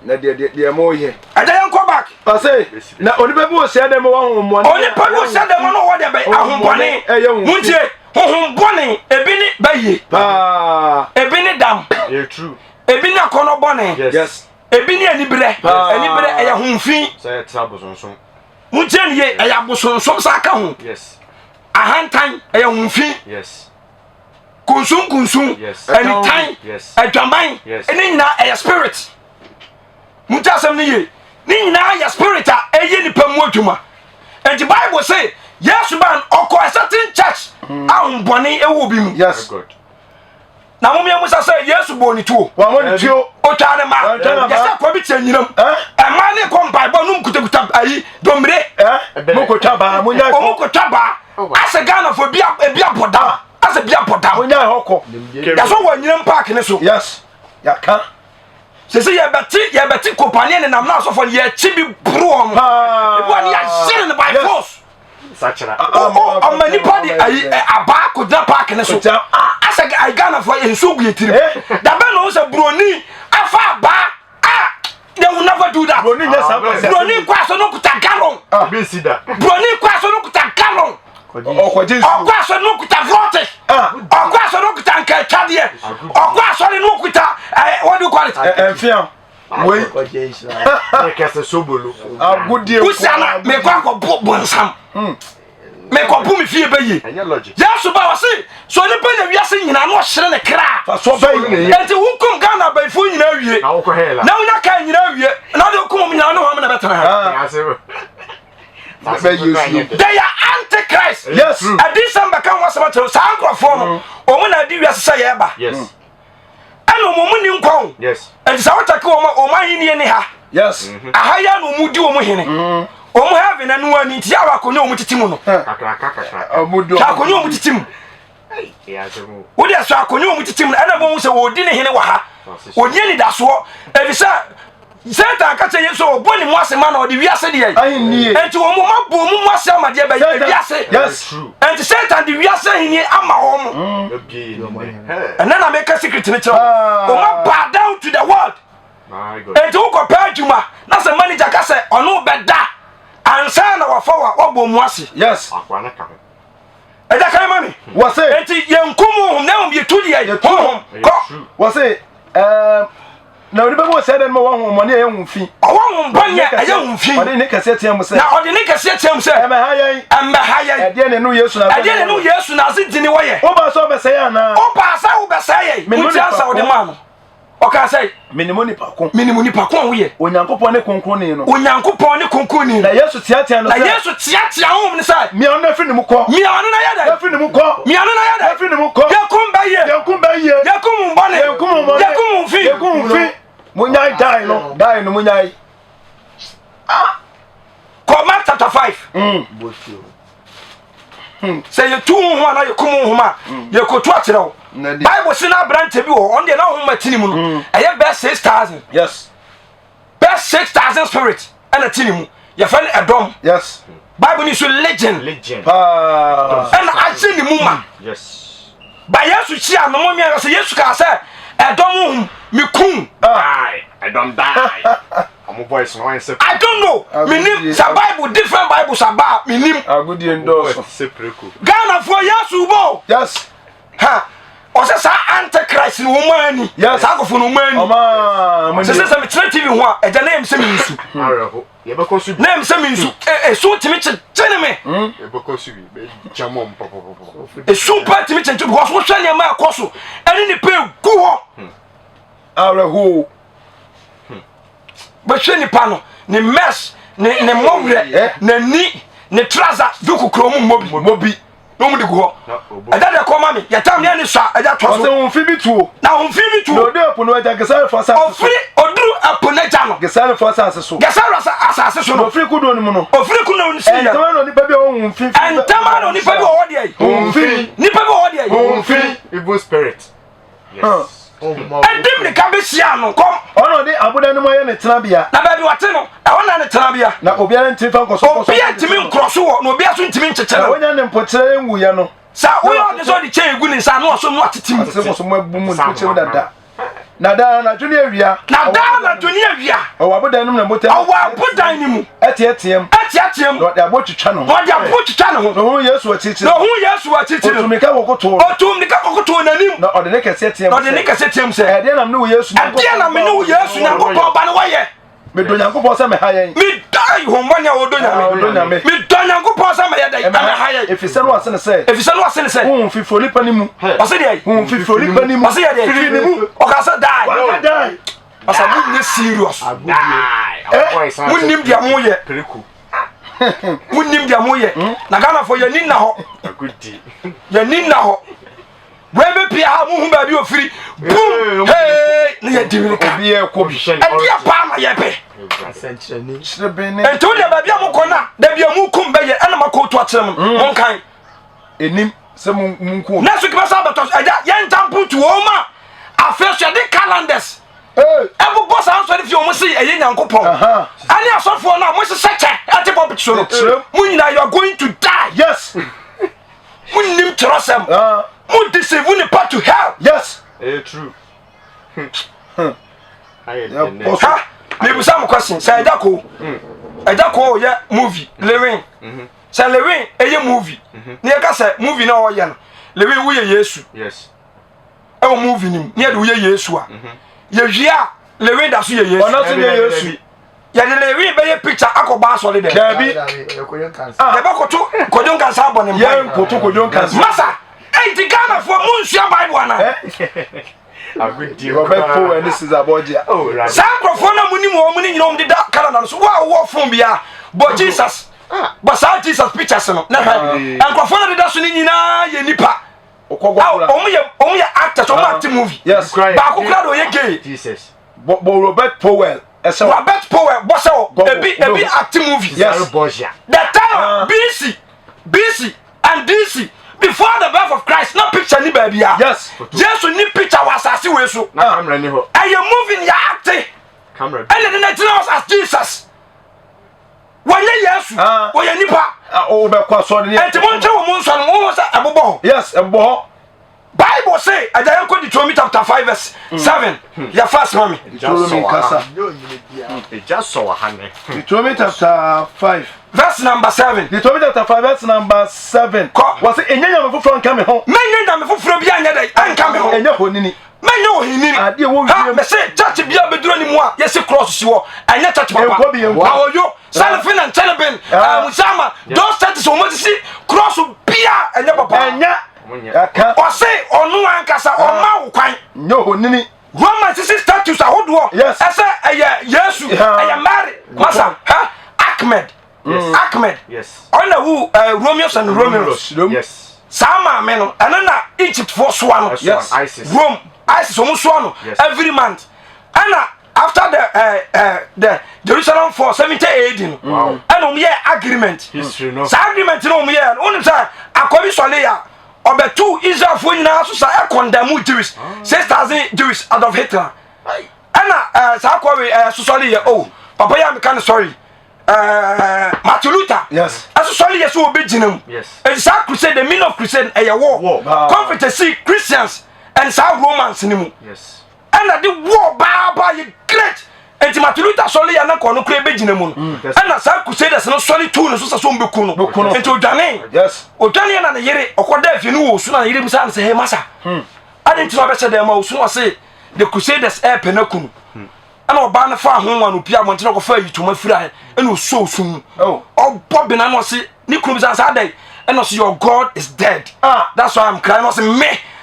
Na deɛ deɛ deɛ mo yɛ. Ɛgya yɛn kɔ back. Ɔse na onipa bi wɔ hyia dɛm wɔ ahohommɔne. Onipa bi wɔ hyia dɛm no wɔ deɛ bɛ ahohommɔne. Ɛyɛ wɔn. Muntie honhom bɔne ebi ne bɛyie. Paa. Ebi ne dam. Ɛyɛ true. Ebi ne akɔnɔ bɔne. Yes. Yes. Ebi ne aniberɛ. Aniberɛ ɛyɛ honfi. Sɛ yɛ tra bosonsom. Muntie ne yie ɛyɛ abosonsom saa ka ho. Yes. Ahantan ɛyɛ honfi. Yes. Kunsunkunsun. Yes. Anitan. Yes. Adwaman. Yes. Ne nyinaa ɛyɛ spirit. Muntie asɛm no yie. Ne nyinaa yɛ spirit a ɛyɛ nipa mu adwuma. Enti Bible se Yesu ba no ɔkɔ a certain church a honbɔne ɛwɔ obi mu. Yes. My God. Na mo mmienu sɛ sɛ Yesu bɔɔ ne tuo. Wɔn ne tuo. Otwa ne ma. Wɔntwa ne ma. Yɛsɛ kɔ bi kyerɛ nyinam. Eh? Ɛmaa ne kɔ mpaebɔ nom kutakuta ayi domire. Eh? Mo kotwa baa mo nya Ɔmo kotwa baa. Asɛ Ghana fo ebi ebi abɔ dam. Asɛ bi abɔ dam. Mo nya hɔ kɔ. Yɛsɛ wɔ nyinam park ne so. Yes. Yaka. Sese yɛbɛte yɛbɛte kopaneɛ nenam na asɔfo no yɛkyi bi boro wɔn. Ebi wa ne yɛahyere no by force. Sakyera. Ɔma nipa de ayi abaa kogyina park ne so. Asɛ Ghanafoɔ nsuo gu yɛ tirim. Dabɛn na ɔhu sɛ buroni afa abaa ah they will never do that. Buroni nyɛ saa kwasi. Buroni kɔ aso no kuta gallon. Ah. Buroni kɔ aso no kuta gallon. Ɔkɔgye nsuo. Ɔkɔ aso no kuta voltage. Ah. Ɔkɔ aso no kuta nkatwadeɛ. Ɔkɔ asɔre no kuta eh, what do you call it? Ɛnfia. Wei. Agodie. Wusia na mekɔ akɔbo bonsam. Mekɔbo me fie bɛyie. Yesu ba ɔse sɛ onipa nya wiase nyinaa na ɔhyere ne kra. Enti wokum Ghana abayifoɔ nyinaa wie na wonya kaa nyinaa wie na wode wokum wɔn nyinaa ne wɔn na bɛtena ha. They are antichrist. Yes. Adiyisɛm bɛka ho asɛm akyerɛ saa nkurɔfoɔ no. Wɔn na adi wiase sɛ yɛreba. Yes. Ɛna wɔn mu ni nkwa o. Yes. Nti sɛ wotake wɔn a wɔn ahenni ne ha. Yes. Aha yi na wɔn di wɔn hene. Wɔn heaven na no ani nti yɛ akonnwa wɔn tete mu no. Kakra kakra. Wɔn di wɔn akonnwa wɔn tete mu. Wode ɛsɔ akonnwa wɔn tete mu no ɛna wɔn sɛ wɔdi ne hene wɔ ha. Wɔni anidasoɔ efisɛ Satan ka kyerɛ Yesu sɛ ɔbɔ ne mu ase ma na ɔde wiase deɛ. Ahenni. Enti wɔn mu abɔ wɔn mu ase ama deɛ bɛyɛ wiase. Yes. Enti Satan de wiase ahenni ama wɔn. Ɛnɛ na meka secret no kyerɛ wɔn. Wɔn aba down to the world. Enti wokɔ pɛ adwuma na sɛ manager ka sɛ ɔno bɛda ansa na wafa wa wabɔ mu ase. Yes. Ɛda kan ma mi. Wɔse. Enti yɛn kum honhom na mmom yɛtu deɛ honhom kɔ. Wɔse ɛɛm. Na onipa bi wɔ saa dan mu a ɔwɔ honhommɔne a ɛyɛ ho fi. Ɔwɔ honhommɔne a ɛyɛ ho fi. Ɔde ne kɛseɛ teɛ mu sɛ. Na ɔde ne kɛseɛ teɛ mu sɛ. Ɛmmɛha yɛn. Ɛmmɛha yɛn. Ɛdeɛn na ɛne Yesu Nasareni Ɛdeɛn na ɛne Yesu Nasareni wɔ yɛ? Wobaa sɛ wobɛsɛe yɛn anaa? Wobaa sɛ wobɛsɛe yɛn. Menim Wotie ansa onipa wɔde ko. maa no. Ɔkaa sɛ. Menim onipa ko. Menim onipa ko a woyɛ. Onyankopɔn ne Kronkronni no. Onyankopɔn ne Kronkronni no. Na Yesu teateaa no Na sɛ. Yesu teateaa honhom no sɛ. Mia ɔno na firi ne mu kɔ. Mia ɔno na yɛ dɛn? Na firi ne mu kɔ. Mia ɔno na yɛ dɛn? Na firi ne mu kɔ. Yɛkum bɛyie. Yɛnkum bɛyie. Yɛkum wo bɔne. Yɛnkum wo bɔne. Yɛkum wo fi. Yɛnkum wo fi. Munyae dae no. Dae no munyae. Ah. Kɔ Mark chapter 5. Sɛ yɛtu wo ho anaa yɛkum wo ho a, yɛkɔtu akyerɛ wo. Bible se na aberante bi wɔ hɔ, ɔno deɛ na honhom ati ne mu no, ɛyɛ bɛɛ 6,000. Yes. Bɛɛ 6,000 spirit ɛna ti ne mu. Yɛfrɛ no ɛdɔm. Yes. Bible ni so legion. Legion. Paa. Ɛna agye ne mu ma. Yes. Ba Yesu hyia no mo mmea sɛ Yesu kaa sɛ ɛdɔm honhom mekum. Die. Ɛdɔm die. Ɔmo voice no wɔn sɛ. I don't know. Menim sɛ Bible different Bibles aba a menim. Agodie ndɔɔso. Sɛ preko. Ghanafoɔ Yesu bɔ. Yes. Ha. Ɔsɛ saa antichrist no wɔn ani. Yes. Saa akɔfo no wɔn ani. Ɔmaa mo Sɛ sɛ sɛ mekyerɛ TV ho a ɛgya na yɛm sɛ mensu. Awerɛho. Yɛbɛkɔ so bi. Na yɛm sɛ mensu. Esu tumi kyekyere me. Yɛbɛkɔ so bi. Bɛgya mɔ pɔpɔpɔpɔ. Esu pa tumi kyekyere because wohwɛ nneɛma a ɛkɔ so ɛne nipa egu hɔ. Awerɛho. Bɛhwɛ nipa no ne mess ne ne mmɔwerɛ n'ani ne trouser duku kuro mu mmɔ bi. Mmɔ bi. Na wɔn de gu hɔ. Ɛda deɛ kɔ ma mi yɛtam ne ani sɔ a ɛgya toa Ɔsɛ so. wɔn fi bi tuo. Na wɔn fi bi Na tuo. ɔdu ɛpo no agya Gesarefoɔ asase so. Ofiri oduru ɛpo n'agya no. Gesarefoɔ asase so. Gesare asase so Na no. ɔfiri kodoɔ no mu no. Ofiri kodoɔ no si yɛ. Ɛntɛm ara na onipa bi a ɔwɔ honhom fi. Ɛntɛm ara na onipa bi wɔ hɔ deɛ yi. Honhom fi. Nipa bi wɔ hɔ deɛ yi. Honhom fi. Evil spirit. Yes. Ɛdi mirika bɛhyia no kɔm. Ɔna ɔde abodan no mu ayɛ ne tenabea. Na baabi wɔte no, ɛhɔ na ne tenabea. Na obiara ntumi fa nkɔsɔnkɔsɔ. Obiara ntumi nkorɔ so wɔ, na obiara nso ntumi nkyekyere Na no. wonya ne mpokyerɛ nwuiɛ no. Sɛ woyɛ ɔde sɛ ɔde kyɛn egu ne nsa na ɔso no atete mu. Atete kɔ so mu abu mu mpokyerɛ mu dada. Na daa anadwo ne awia. Na daa anadwo ne awia. Ɔwɔ abodan no mu na motaa. Ɔwɔ abodan no mu. Ɛteɛteɛm. Ɛteɛteɛm. Na ɔde aboɔ twitwa ne ho. Na ɔde aboɔ twitwa ne ho. Na ohun Yesu akyirikyiri. Na ohun Yesu akyirikyiri. Otuu mirika kɔkotoo no. Otuu mirika kɔkotoo n'anim. Na ɔde ne kɛseɛ teɛm sɛ. Na ɔde ne kɛseɛ teɛm sɛ. Ɛdeɛn na me ne wo Yesu Nyankopɔn. Ɛdeɛn na me ne wo Yesu Nyankopɔn ba no wɔyɛ. Medɔ Nyankopɔn sɛ meha yɛn. Medɔ ahombɔne a wɔdɔ Nyame. Ɔdɔ Nyame. Medɔ Nyankopɔn sɛ mɛyɛ dɛ ɛmɛha yɛn. Efisɛ no ɔse ne sɛ. Efisɛ no ɔse ne sɛ. Honhom fifiri onipa ne mu. Ɔse deɛ. Honhom fifiri onipa ne mu. Ɔse yɛ deɛ. Firi ne mu. Ɔka sɛ die. Waka die. Ɔsɛ mo nyɛ serious. Mo nim deɛ mo yɛ. Mo nim deɛ mo yɛ. Na Ghana fo yɛ ni nna hɔ. Yɛ ni nna hɔ. Wei bɛ pia ha mo hu baabi ofiri. Boom! Hey! Ne yɛ di mirika. Obi yɛ kɔ bi. Ɛdeɛ paa na yɛ pɛ. Kyerɛ Nti wo deɛ baabi a mo kɔ na dabi a mo kum bɛyɛ ɛna ma kootu akyerɛ mo. Mo nkan. Enim sɛ mo nku. Na so kibɛsa abɛtɔ so ɛgya yɛn ntampo tu wɔn ma afei so yɛde calendars. Ɛbobɔ saa nsɔre fie wɔn se ɛyɛ Nyankopɔn. Ɛne asɔfoɔ no a mo hyehyɛ kyɛ ɛte pulpit so no. Mo nyinaa you are going to die. Yes. Mo nim twerɛsɛm. Mo deceive nipa to hell. Yes. Ɛyɛ true. Ha mebusa mo question sɛ ɛgya ko ɛgya ko yɛ movie Lewin sɛ Lewin ɛyɛ movie ne yɛka sɛ movie na ɔyɛ no Lewin woyɛ Yesu. Yes. Ɛwɔ movie nim ne yɛde woyɛ Yesu a yɛwie a Lewin da so yɛ Yesu. Ɔno so yɛ Yesu. Yɛde Lewin bɛyɛ picture akɔbɔ asɔre dɛ. Dabi. Yɛbɛkoto Kojo Nkansa abɔ ne mpae. Yɛn koto Kojo Nkansa. Masa, enti Ghanafoɔ mo nsua Bible ana? Robert Powell ne Cesar Borgia. Saa nkurɔfoɔ no a monim wɔn ne nyina wɔn deda Canada no so, wo a wowɔ phone biara, bɔ Jesus, bɔ saa Jesus pictures no na hwɛ. Nkurɔfoɔ no deda so no nyinaa yɛ nipa. Wɔn yɛ wɔn yɛ actors, wɔn act movie. Baako koraa de ɔyɛ gay. Jesus. Bɔ Robert Powell. Ɛsɛ Robert Powell bɔ sɛ wɔ ebi ebi act movie. Yes. The time BC BC and DC before the birth of Christ na picture ni baabi a. Yes. Yesu ni picture wɔ asase wei so. Na camera ni hɔ. Ɛyɛ movie ni yɛ acte. Camera. Ɛna de na gyina hɔ as Jesus. Wɔnyɛ Yesu. Wɔyɛ nipa. Ɔbɛkɔ asɔre ni. Ɛnti mo ntwe wɔn mo nsɔ no mo ho sɛ ɛbobɔ hɔ. Yes, ɛbobɔ hɔ. Bible say agya yɛn kɔ Deuteronomy chapter 5 verse 7 yɛ fast ma me. Deuteronomy kasa. Egya sɔ wɔ ha nɛ. Deuteronomy chapter 5. Verse number 7. Deuteronomy chapter 5 verse number 7. Kɔ. Wɔ se enye nyame foforɔ nka me ho. Mɛnyɛ nyame foforɔ bi anyɛ dɛ ɛnka me ho. Ɛnyɛ honini. Mɛnyɛ ohinini. Adeɛ wɔ Ha wiem. mɛsɛ church bi a bɛduru ne mu a yɛsi cross si hɔ ɛnyɛ church papa. Ɛnkɔ bi, ɛnkɔ. Awoyo Salifin and Chelebin Musama those churches wɔn sisi cross bia ɛnyɛ papa. Ɛnyɛ. Ɛka. Ɔse ɔno ankasa ɔma wo kwan. Nyɛ honini. Roman sisi statues ahodoɔ. Yes. Ɛsɛ ɛyɛ Yesu. Ɛyɛ Mary. Masa ha Ahmed. Yes. Ahmed. Yes. Ɔna wu Romeos and Romulus. Yes. Saa maame no ɛno na Egypt foɔ soa no. Yes. ISIS. Rome ISIS wɔn soa no Yes. every month. Ɛna after the the Jerusalem fall 70 AD no. Wow. Ɛna wɔn yɛ agreement. History no. Saa agreement no wɔn yɛ no wɔn nim sɛ akɔbi sɔle ya ɔbɛtu Israelfoɔ nyinaa so sa ɛkɔndɛmu Jewish 6,000 Jewish Adolf Hitler. Ɛna saa akɔwi sosɔle yɛ oh papa yi a meka no sorry Martin Luther. Yes. Ɛsosɔle yɛ sɛ ɔbɛgyina mu. Yes. Ɛnti saa crusade, the meaning of crusade ɛyɛ war. War. Conflict ɛsi Christians and saa Romans ni mu. Yes. Ɛna de war baa baa yɛ great. Nti Martin Luther sɔre yɛ na kɔ no kura bɛgyina mu no. Ɛna saa crusaders no sɔre tuu no so sɛ so ɔmbɛku no. Bɛku no. Nti odwane. Yes. Odwane yɛ na ne yere ɔkɔ da afie no wɔ osu na ne yere bisa no sɛ hey masa. Ade nti na ɔbɛhyɛ dɛm ma osu no ɔse the crusaders ɛɛpɛ no aku no. Ɛna ɔbaa no faa ho wa no pia abɔnten ɔkɔfa ayitoma firi ayɛ ɛna ɔsɔ osu mu. Oh. Ɔbɔ bena no ɔse ne kunu bisa no sɛ adɛn ɛna ɔse your God is dead. Ah. That's why I'm crying. Ɔse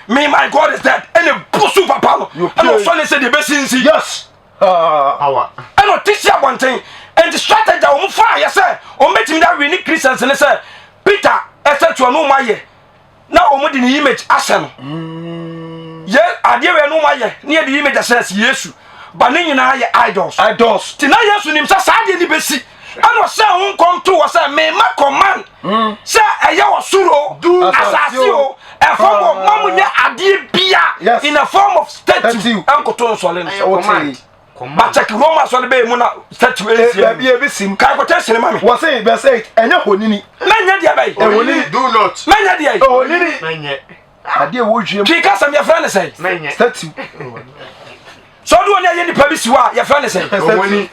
me my God is dead. Ɛna ebu so papa no. Ɛna ɔsɔ ne sɛ deɛ ɛbɛsi nsi. Yes. Power. Ɛna ɔte si abɔnten. Nti strategy a wɔn fa ayɛ sɛ wɔn bɛtumi de awe ne Christians ne sɛ Peter ɛsɛ tuo no wɔn ayɛ na wɔn de ne image ahyɛ no. Yɛ adeɛ wei no wɔn ayɛ ne yɛ de image ahyɛ no sɛ Yesu ba ne nyinaa yɛ idols. Idols. Ti na Yesu nim sɛ saa adeɛ ni bɛsi. Ɛna ɔhyɛ ho nkɔm to wɔ sɛ mema command sɛ ɛyɛ wɔ soro asase o ɛfam o ma mo nyɛ adeɛ bia Yes. in a form of statue Statue. ɛnkoto nsɔle no. Wote. But check Roma asɔre bɛyɛ mu na statue ɛnsie Baabi ebi sim. Kan quotation ma me. Wɔ se verse 8 ɛnyɛ honini. Mɛnyɛ deɛ bɛyi. Ehonini. Do not. Mɛnyɛ deɛ yi. Ohonini. Mɛnyɛ. Adeɛ wɔ wiem. Twi kasɛm yɛfrɛ ne sɛn? Mɛnyɛ. Statue. Sɛ ɔde wɔn ayɛ nipa bi si hɔ a yɛfrɛ ne sɛn? Ohoni.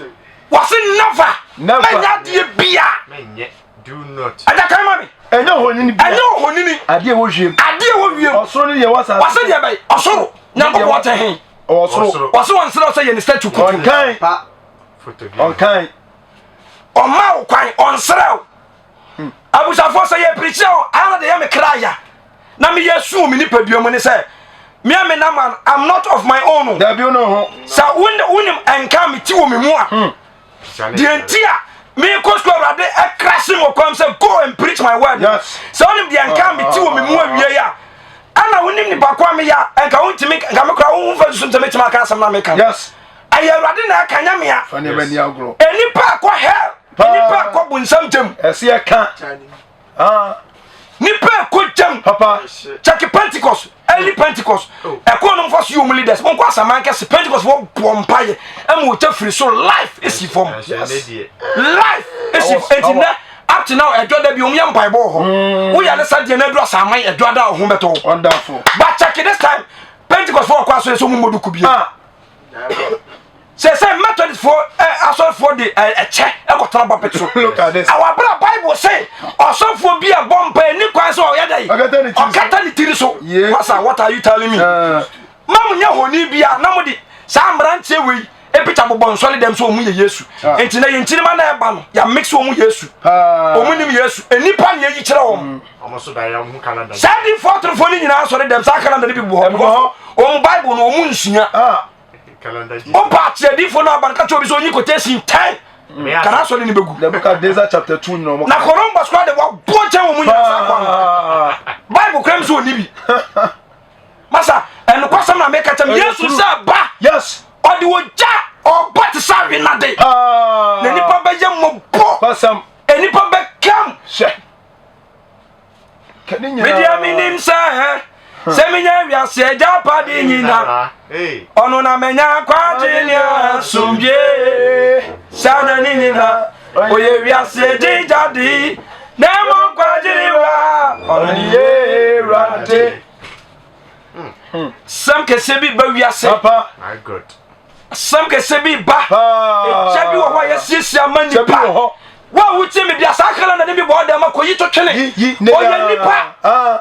Wɔse never. Never. Mɛnyɛ adeɛ bia. Mɛnyɛ. Do not. Ɛda kan ma me. Ɛnyɛ honini bia. Ɛnyɛ ohonini. Adeɛ wɔ wiem. Adeɛ wɔ wiem. Ɔsoro ne deɛ wɔ asase. Wɔse deɛ bɛyi. Ɔsoro. Nyankopɔn ɔte he. Ɔwɔ soro. Wɔse wɔn nsrɛ sɛ yɛ ne statue koto. Ɔnkan. Pa. Photo bi. Ɔnkan. Ɔma wo kwan ɔnsrɛ wo. Abusuafoɔ sɛ yɛ pirikyi a ana de yɛ me kra ya na meyɛ su wɔ me nipadua mu ne sɛ me a me nam an I'm not of my own o. Dabi wo ho. Sɛ wonim ɛnka me ti wɔ me mu a deɛ nti a mekɔ sukuu awurade ɛkra se wɔ kwam sɛ go and preach my word. Yes. Sɛ wonim deɛ nka me ti wɔ me mu awie a ɛna wonim nipa ko a meyɛ a ɛnka wontumi nka me kora wo mfa susum sɛ mɛtumi aka asɛm na meka. Yes. Ɛyɛ awurade na ɛka nyɛ mea. Fa nneɛma ni agorɔ. Enipa akɔ hell. Nipa akɔ bonsam gyam. Ɛsi ɛka. Ah. Nipa akɔ gyam. Papa. Check Pentecost. Early Pentecost. Ɛkɔ no mfa so yɛ wɔn leaders. Wɔn kɔ asaman kɛse. Pentecost wɔ bɔ mpaeɛ. Ɛma wɔtwa firi so life esi fam. Yes. Life esi fam. Eti nɛ. Up to now ɛdwa da bi wɔn yɛ mpaebɔ wɔ hɔ. Woyɛ ne sa deɛ na aduru asaman ɛdwa da a ɔho bɛtɔ wo. Wonderful. But check this time Pentecost fo ɔkɔ asɔre sɛ wɔn mmɔ duku bio. Ah. Sɛ sɛ Methodist fo ɛ asɔrefoɔ de ɛ ɛkyɛ ɛkɔtena bɔpit so. Look at this. Awɔ abira Bible sɛ ɔsɔfoɔ bi a bɔ mpa ɛni kwan sɛ ɔyɛ dɛ. Ɔkata ne tiri so. Ɔkata ne tiri so. Yeah. Masa what are you telling me? Uh, Ma mo nyɛ honi bia na mo de saa mmeranteɛ wei epita bobɔ nsɔre dɛm sɛ wɔn yɛ Yesu. Ah. Nti na yɛn kyinima na ɛba no yɛ mix wɔn Yesu. Ah. Wɔn nim Yesu. Nnipa na yɛyi kyerɛ wɔn. Mm. Saa difoɔ atorofoɔ no nyinaa sɔre dɛm saa kalanda no bi bɔ hɔ. Wɔn Bible no wɔn nsua. Ah. Wopa akyerɛ difoɔ no aba no ka kyerɛ obi sɛ ɔnyi quotation 10 kana asɔre no bɛgu. Nebuchadnezzar chapter 2 nyina Na Columbus koraa de wɔbɔ nkyɛn wɔ mu nyinaa saa kwan no. Bible koraa mu sɛ ɔnni bi. Masa, ɛnokwasɛm na meka kyɛm. Yesu sɛ ba. Yes. Ɔde ogya ɔba te sɛ awenade. Ah. Na nipa bɛyɛ mmɔbɔ. Kwasɛm. Nipa bɛkam. Hyɛ. Kɛne nyinaa. Medeɛ menim sɛ sɛ menya wiase agyapade nyina ɔno na menya nkwagye ne asomdwe saa na ne nyina ɔyɛ wiase gyegyade na ɛmɔ nkwagye ne wura ɔno ne yɛ awurade sɛm kɛseɛ bi ba wiase asɛm kɛseɛ bi ba ɛgya bi wɔ hɔ a yɛasiesie ama nipa wo a wotie me bia saa kala na ne bi bɔ ɔdɛm akɔyi to twene ɔyɛ nipa ah.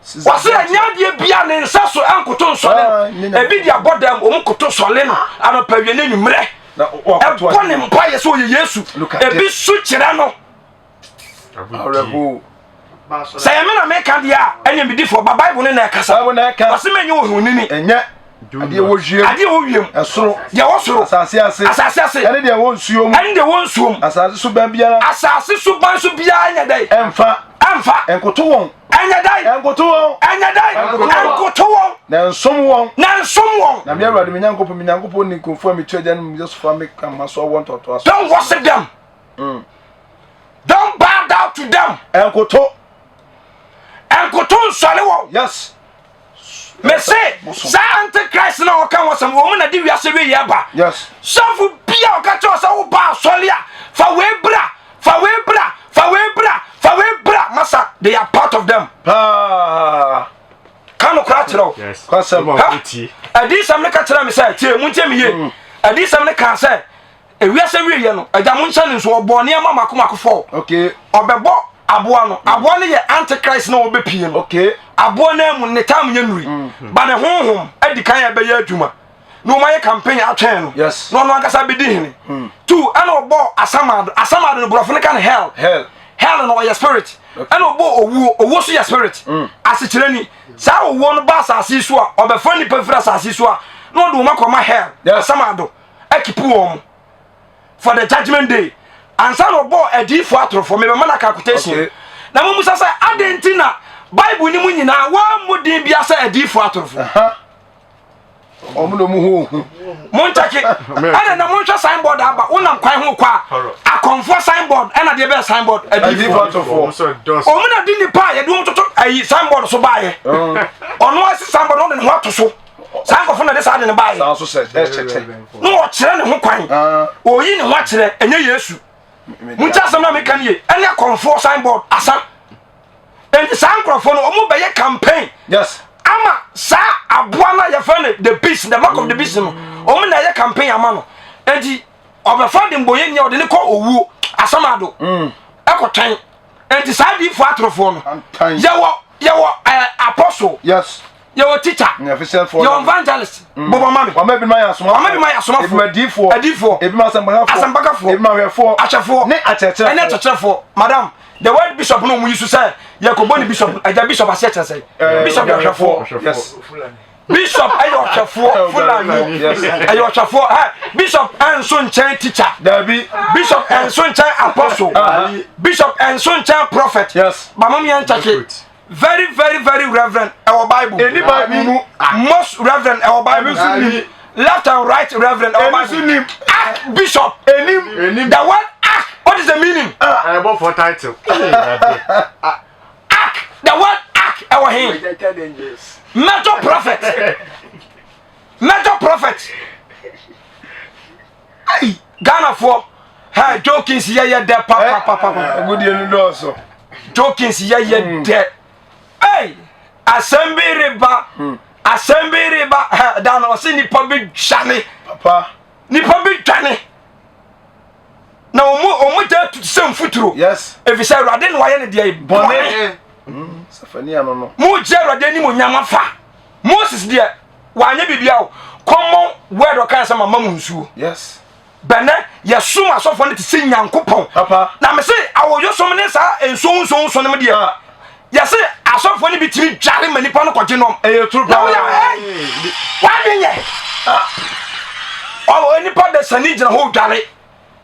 wɔse ɛnyɛ adeɛ bia ne nsa so ɛnkoto nsɔle no ebi de abɔ dɛm wɔn koto sɔle no anɔpa wie ne nwummerɛ ɛbɔ ne mpa yɛ sɛ ɔyɛ Yesu ebi su kyerɛ no Awerɛhow. Sɛ yɛ me na meka deɛ a, ɛneɛ medi fɔ, ba Bible no na ɛkasa. Bible na ɛka. Ɔse menyɛ ohunini. Ɛnyɛ adeɛ wɔ wiem. Adeɛ wɔ wiem. Ɛsoro. Deɛ wɔ soro. Asase ase. Asase ase. Ɛne deɛ wɔ nsuo mu. Ɛne deɛ wɔ nsuo mu. Asase so ban biara. Asase so ban so biara nyɛ dɛ. Ɛmfa. Ɛmfa. Ɛnkoto wɔn. Ɛnyɛ dɛ. Ɛnkoto wɔn. Ɛnyɛ dɛ. Ɛnkoto wɔn. Na nsom wɔn. Na nsom wɔn. Na me Awurade me Nyankopɔn me Nyankopɔn ni nkurɔfoɔ a metu agya no mu yɛ sofa me kama so awɔ ntɔtoa so. Don't worship them. Mm. Don't bow down to them. Ɛnkoto. Ɛnkoto nsɔre wɔn. Yes. Mese saa antichrist na ɔka wɔn sɛm wɔn na de wiase wei yɛ ba. Yes. Sɔfo bi a ɔka kyerɛ sɛ wo ba asɔre a fa wei bra fa wei bra fa wei bra fa wei bra masa they are part of them. Paa. Ka no kora kyerɛ wo. Yes. Kwasɛm. Ha? Adiyisɛm no ka kyerɛ me sɛ tie mu ntie me yie. Mm. Adiyisɛm no kaa sɛ Ewiase awieɛ no, agya mo nhyɛ no nso, ɔbɔɔ nneɛma mako mako fɔɔ. Okay. Ɔbɛbɔ aboa no. Aboa no yɛ antichrist na ɔbɛpie no. Okay. Aboa no amu ne tam nyɛ nuri. Mm. Ba ne honhom adi kan a ɛbɛyɛ adwuma. Na wɔn ayɛ campaign atwɛn no. Yes. Na ɔno ankasa bɛdi hene. Mm. Two, ɛna ɔbɔɔ asamado. Asamado no borɔfo no ka no hell. Hell. Hell no ɔyɛ spirit. Ɛna ɔbɔɔ owuo. Owuo so yɛ spirit. Mm. Asekyerɛ ni. Saa owuo no ba asase so a, ɔbɛfa nipa firi asase so a, na ɔde wɔn akɔma hell. Yes. Asamado. akipu wɔn for the judgment day ansa na ɔbɔɔ adiyifoɔ atorofoɔ mebɛma no aka quotation Okay. na momusa sɛ adɛn nti na bible no mu nyinaa wɔammu din bia sɛ adiyifoɔ atorofoɔ Aha. Ɔmo na ɔmo ho ohu. monkyɛke ɛna na monhwɛ signboard aba wonam kwan ho kɔ a akɔmfoɔ signboard ɛna deɛ bɛyɛ signboard Adiyifoɔ adiyifoɔ atorofoɔ. ɔmo na de nipa a yɛde wɔn toto ayi signboard so baayɛ ɔno asi signboard na ɔde ne ho ato so saa nkɔfo na de saa de ne baayɛ Saa nso sɛ ɛkyɛkyɛ. na ɔkyerɛ ne ho kwan Ah. ɔyi ne ho akyerɛ ɛnyɛ yesu monti asɛm no a meka no ye ɛne akɔmfoɔ signboard asa enti saa nkurɔfoɔ no ɔmo bɛyɛ campaign Yes. ama saa aboa no a yɛfrɛ no the beast the mark of the beast no ɔmo na ɛyɛ campaign ama no enti ɔbɛfa de mbɔyɛ nia ɔde ne kɔ owuo asamado ɛkɔtwɛn enti saa diifoɔ atorofoɔ no Antan. yɛwɔ yɛwɔ ɛɛ apostle Yes. yɛwɔ teacher yɛwɔ evangelist mm. bɔbɔ ma mi wama ebi ma yɛ asomafo wama bi ma yɛ asomafo ebi ma diifoɔ adiifoɔ ebi ma asɛmpakafoɔ asɛmpakafoɔ ebi ma ahwɛfoɔ ahwɛfoɔ ne akyerɛkyerɛfoɔ ɛne akyerɛkyerɛfoɔ madam the word bishop no mu yi so sɛ yɛkɔbɔ ne bishop agya bishop aseɛ kyerɛ sɛ eh, bishop yɛ ɔhwɛfoɔ yes bishop ɛyɛ ɔhwɛfoɔ fulani ɛyɛ ɔhwɛfoɔ ɛ bishop ɛnso nkyɛn teacher dabi bishop ɛnso nkyɛn apostle bishop ɛnso nkyɛn prophet yes bamam yɛn nkyɛkye very very very reverend ɛwɔ bible ɛni bible mu most reverend ɛwɔ bible ɛni nso nim left and right reverend ɛwɔ bible ɛni nso nim archbishop ɛnim the word arch what is the meaning. ɛbɔ for title. arch the word arch ɛwɔ hin major prophet major prophet ayi ghana foɔ. Ha Jokins yɛyɛ dɛ papapapa. Agudie no dɔɔso. Jokins yɛyɛ dɛ. Ei, asɛm bi reba. Asɛm bi reba. Ha, da no ɔse nipa bi dwane. Papa. Nipa bi dwane. Na wɔn wɔn gya tu sɛ mfuturo. Yes. Efisɛ Awurade na wayɛ ne deɛ bɔne. Sefania no no. Mo gye Awurade anim onyam afa. Moses deɛ wanyɛ biribiara o. Common word ɔka sɛ mama mo nsuo. Yes. Bɛnɛ yɛsom asɔfoɔ no te sɛ Nyankopɔn. Papa. Na me se awoyosom ne saa nsuo nsuo nsuo no mu deɛ. Ah. Yɛse asɔfoɔ no bi tumi dware ma nipa no kɔgye nɔm. Ɛyɛ turu Na paa. woyɛ ɛ wadwen yɛ. Ah. Ɔwɔ nipa da sani gyina hɔ odware.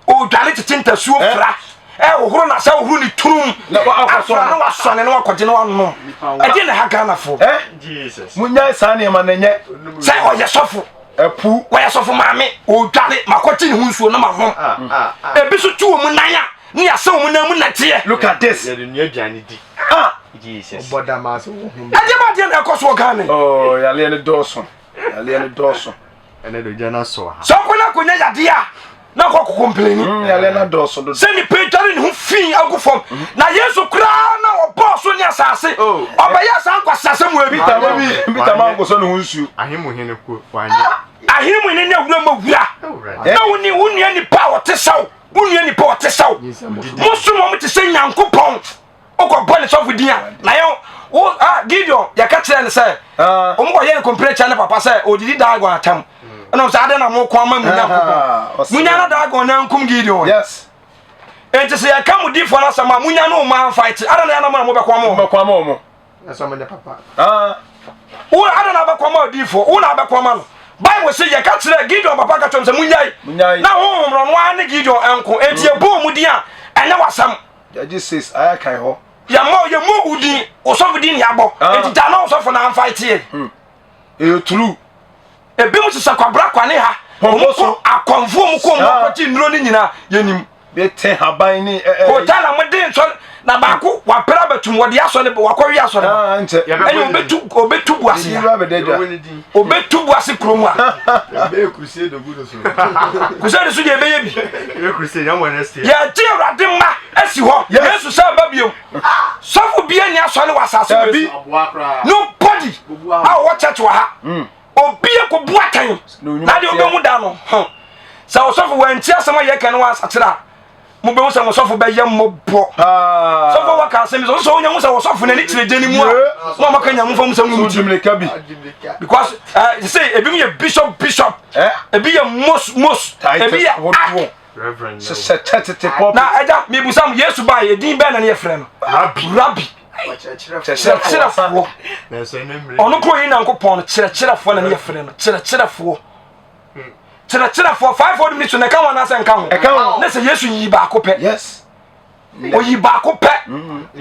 Odware tete ntasuo Eh? fra. Ɛhohoro na sɛ hohoro ne tunum. Na wa- akɔsɔ Afra no. na wasɔne na wakɔgye na wanom. Ɛdeɛ na ɛha Ghanafoɔ. Eh? Jesus. Munyae saa nneɛma no nyɛ. Sɛ ɔyɛ sɔfo. Ɛpu. Wɔyɛ sɔfo maame. Odware makɔgye ne ho nsuo na manom. Ah, ah, ah. Ebi so tu wɔn nan a ne yɛasɛ wɔn nan mu nɛteɛ. Look at this. Yɛde nua aduane di. Ah. Jesus. Ɛdeɛ ba deɛ na ɛkɔ so wɔ Ghana. Oh, yaleɛ no dɔɔso. Yaleɛ no dɔɔso. Ɛnɛ de ogya no asɔ ha. Sɛ ɔkɔ na akɔnya yadeɛ a na ɔkɔ kɔkɔmpleni. Yaleɛ no adɔɔso dodo. Sɛ nipa adware ne ho fi agu fam. Na Yesu koraa na ɔbɔɔ so ne asase. Oh. Ɔbɛyɛ saa nkwaseasɛm wɔ bi. Peter ma bi Peter ma nkɔsɔ ne ho nsuo. Ahemuhene ko wanyɛ. Ahene mu ne ne awura ma wura. Awurade. Na wo ne wo nua nipa a ɔte sɛ wo. Wo nua nipa a ɔte sɛ wo. Mosom wɔn te sɛ Nyankopɔn. Wokɔbɔ ne sɔfo din a na yɛn wo ah Gideon yɛka kyerɛ no sɛ wɔn kɔ yɛ no kɔmpere kyerɛ ne papa sɛ odidi Dagon atam. Ɛna ɔsɛ adɛn na mo kɔn ama mu Nyankopɔn. Munya na Dagon na nkum Gideon. Yes. Enti sɛ yɛka mo difoɔ no asɛm a munya no ɔmo amfa te adɛn na yɛn na mo bɛkɔ ama wɔn. Bɛkɔ ama wɔn. Ɛsɛ ɔmo nyɛ papa. Ah. Wo adɛn na abɛkɔ ama odiyifoɔ wo na abɛkɔ ama no. Bible sɛ yɛka kyerɛ Gideon papa ka kyerɛ sɛ munyae. Munyae. Na honhom no ɔno ara ne Gideon ɛnko. Enti yɛbɔ ɔmo din a ɛnyɛ w'asɛm. Judges 6 ayɛ kan hɔ. Yɛmmɔ yɛmmɔ wo din osɔfo din na yɛabɔ. Enti gya na osɔfo na amfa teɛ. Ɛyɛ true. Ebi mo hyehyɛ kwabra kwane ha. Pɔmpɔ Ɔmo so. kɔ akɔmfo ɔmo kɔ ɔmo Ah. akɔgye nnuro no nyinaa yɛnim. Bɛ te haban ne ɛ ɛ. Hotel a mo de nsɔ na baako wapere abɛtum wɔde asɔ ne wakɔwe asɔ ne ba. Ah nkyɛ. Ɛne obetu obetu bu ase Yɛdi ya. wura bɛda dwa. Obetu bu ase kurom a. Ɛbɛyɛ crusade ogu no so. Crusade so deɛ ɛbɛyɛ bi. Yɛ crusade yɛn wɔ next year. Yɛgye Awurade mma asi hɔ. Yes. Yesu sɛ aba biom. Sɔfo bia ni asɔre wɔ asase wei Dabi. so. Aboa koraa. Nobody a ɔwɔ church wɔ ha. Obi akɔbu atɛn. Na onyuma Na deɛ teɛ. wobɛhu da no. ho. Sɛ ɔsɔfo wanti asɛm a yɛka no wansakyera a, mobɛhu sɛ mo sɔfo bɛyɛ mmɔbɔ. Paa. Sɔfo waka asɛm bi sɛ ɔsɛ ɔnya hu sɛ ɔsɔfo n'ani kyerɛ gye ne mu a Yeah. mo a moaka nya momfa mu sɛ So mo ti di mirika bi. because sɛ ebi mu yɛ bishop bishop Eh? ebi yɛ mos mos Titus ebi yɛ ahodoɔ. ah Reverend. Hyehyɛ kyɛ tete pɔpi. na ɛgya mibusa mo Yesu baa yɛ din bɛn na ne yɛfrɛ no Rabbi. Rabbi Kyerɛkyerɛfoɔ. kyerɛkyerɛfoɔ Nanso ɛnɛ mmerɛ. ɔno kuro yi Nyankopɔn no kyerɛkyerɛfoɔ na ne yɛfrɛ no kyerɛkyerɛfoɔ kyerɛkyerɛfoɔ five fold ministry na ɛka ho anaasɛ nka ho Ɛka ho. ne sɛ Yesu yi baako pɛ Yes. oyi baako pɛ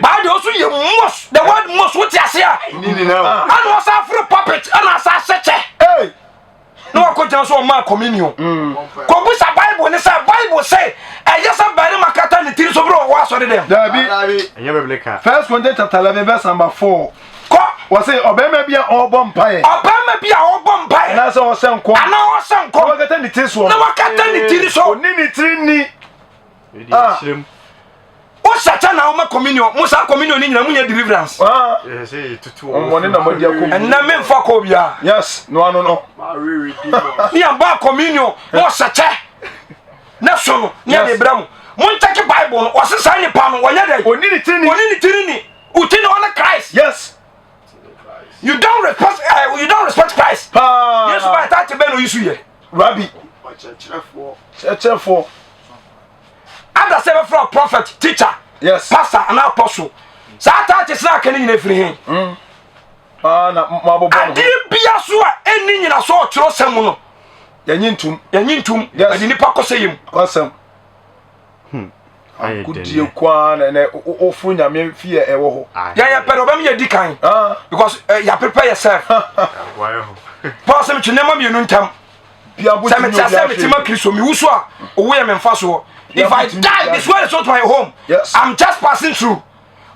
baa deɛ ɔso yɛ mos the word mos wote ase a Ni nyinaa o. ɛna ɔsa aforo puppet ɛna asa ahyɛ kyɛ Hey. na wakɔ gyina so ɔmaa communion kɔbusa bible ne sɛ bible sɛ ɛyɛ sɛ barima kata ne tiri so berɛ ɔwɔ asɔre dɛm Dabi. Ɛnyɛ biblical. First Corinthians chapter 11 verse number 4. kɔ Wɔse ɔbarima bi a ɔrebɔ mpaeɛ. ɔbarima bi a ɔbɔ mpaeɛ Anaasɛ ɔhyɛ nkɔm. anaa ɔhyɛ Na nkɔm wakata ne tiri soɔ. na wakata ne tiri so Ɔni ne tiri ni. Ɛdi Ah. akyerɛ mu. wohyɛ kyɛ na woma communion mo saa communion no nyina monyɛ deliverance Ah. Ɛsɛ sɛ yɛtutu wɔn. Ɔmmɔne na moadi akɔ mu. ɛnnɛ memfa kɔ biaa Yes. No ano no. ne yɛbaa communion na ɔhyɛ kyɛ ne so no ne yɛde Yes. brɛ mo monkyɛke bible no ɔse saa nipa no wɔnyɛ dɛn Ɔni ne tiri ni. ɔne ne tiri ni woti ne ɔne Christ Yes. you don't respect Christ Paa. Yesu ba ɛta te bɛn na oyi so yɛ Rabbi. Ɔkyerɛkyerɛfoɔ. Kyerɛkyerɛfoɔ. ada sɛ bɛfrɛ prophet teacher Yes. pastor anaa apostle saa taa te sena aka ne nyina firi he Paa na mo abobɔ no. adeɛ bia so a ɛnni nyina so ɔtwerɛ sɛm mu no Yɛnyi ntum. yɛnyi ntom Yes. ɛde nipa kɔsɛ yɛ mu Kwasɛm. Ayɛ Agodie dɛnɛ. kwaa na ɛnɛ woforo nyame fie a ɛwɔ hɔ. yɛyɛ pɛ dɛ ɔbɛm yɛ di kan Ah. because yɛaprepare yourself Aboa ho. Paul sɛ metwe nneɛma mmienu ntam Bia bo sɛ tumi mete obi asɛ mete ahwɛ. ma Kristo mewu so a owu yɛ me mfa soɔ if I die this world is not my home Yes. I'm just passing through.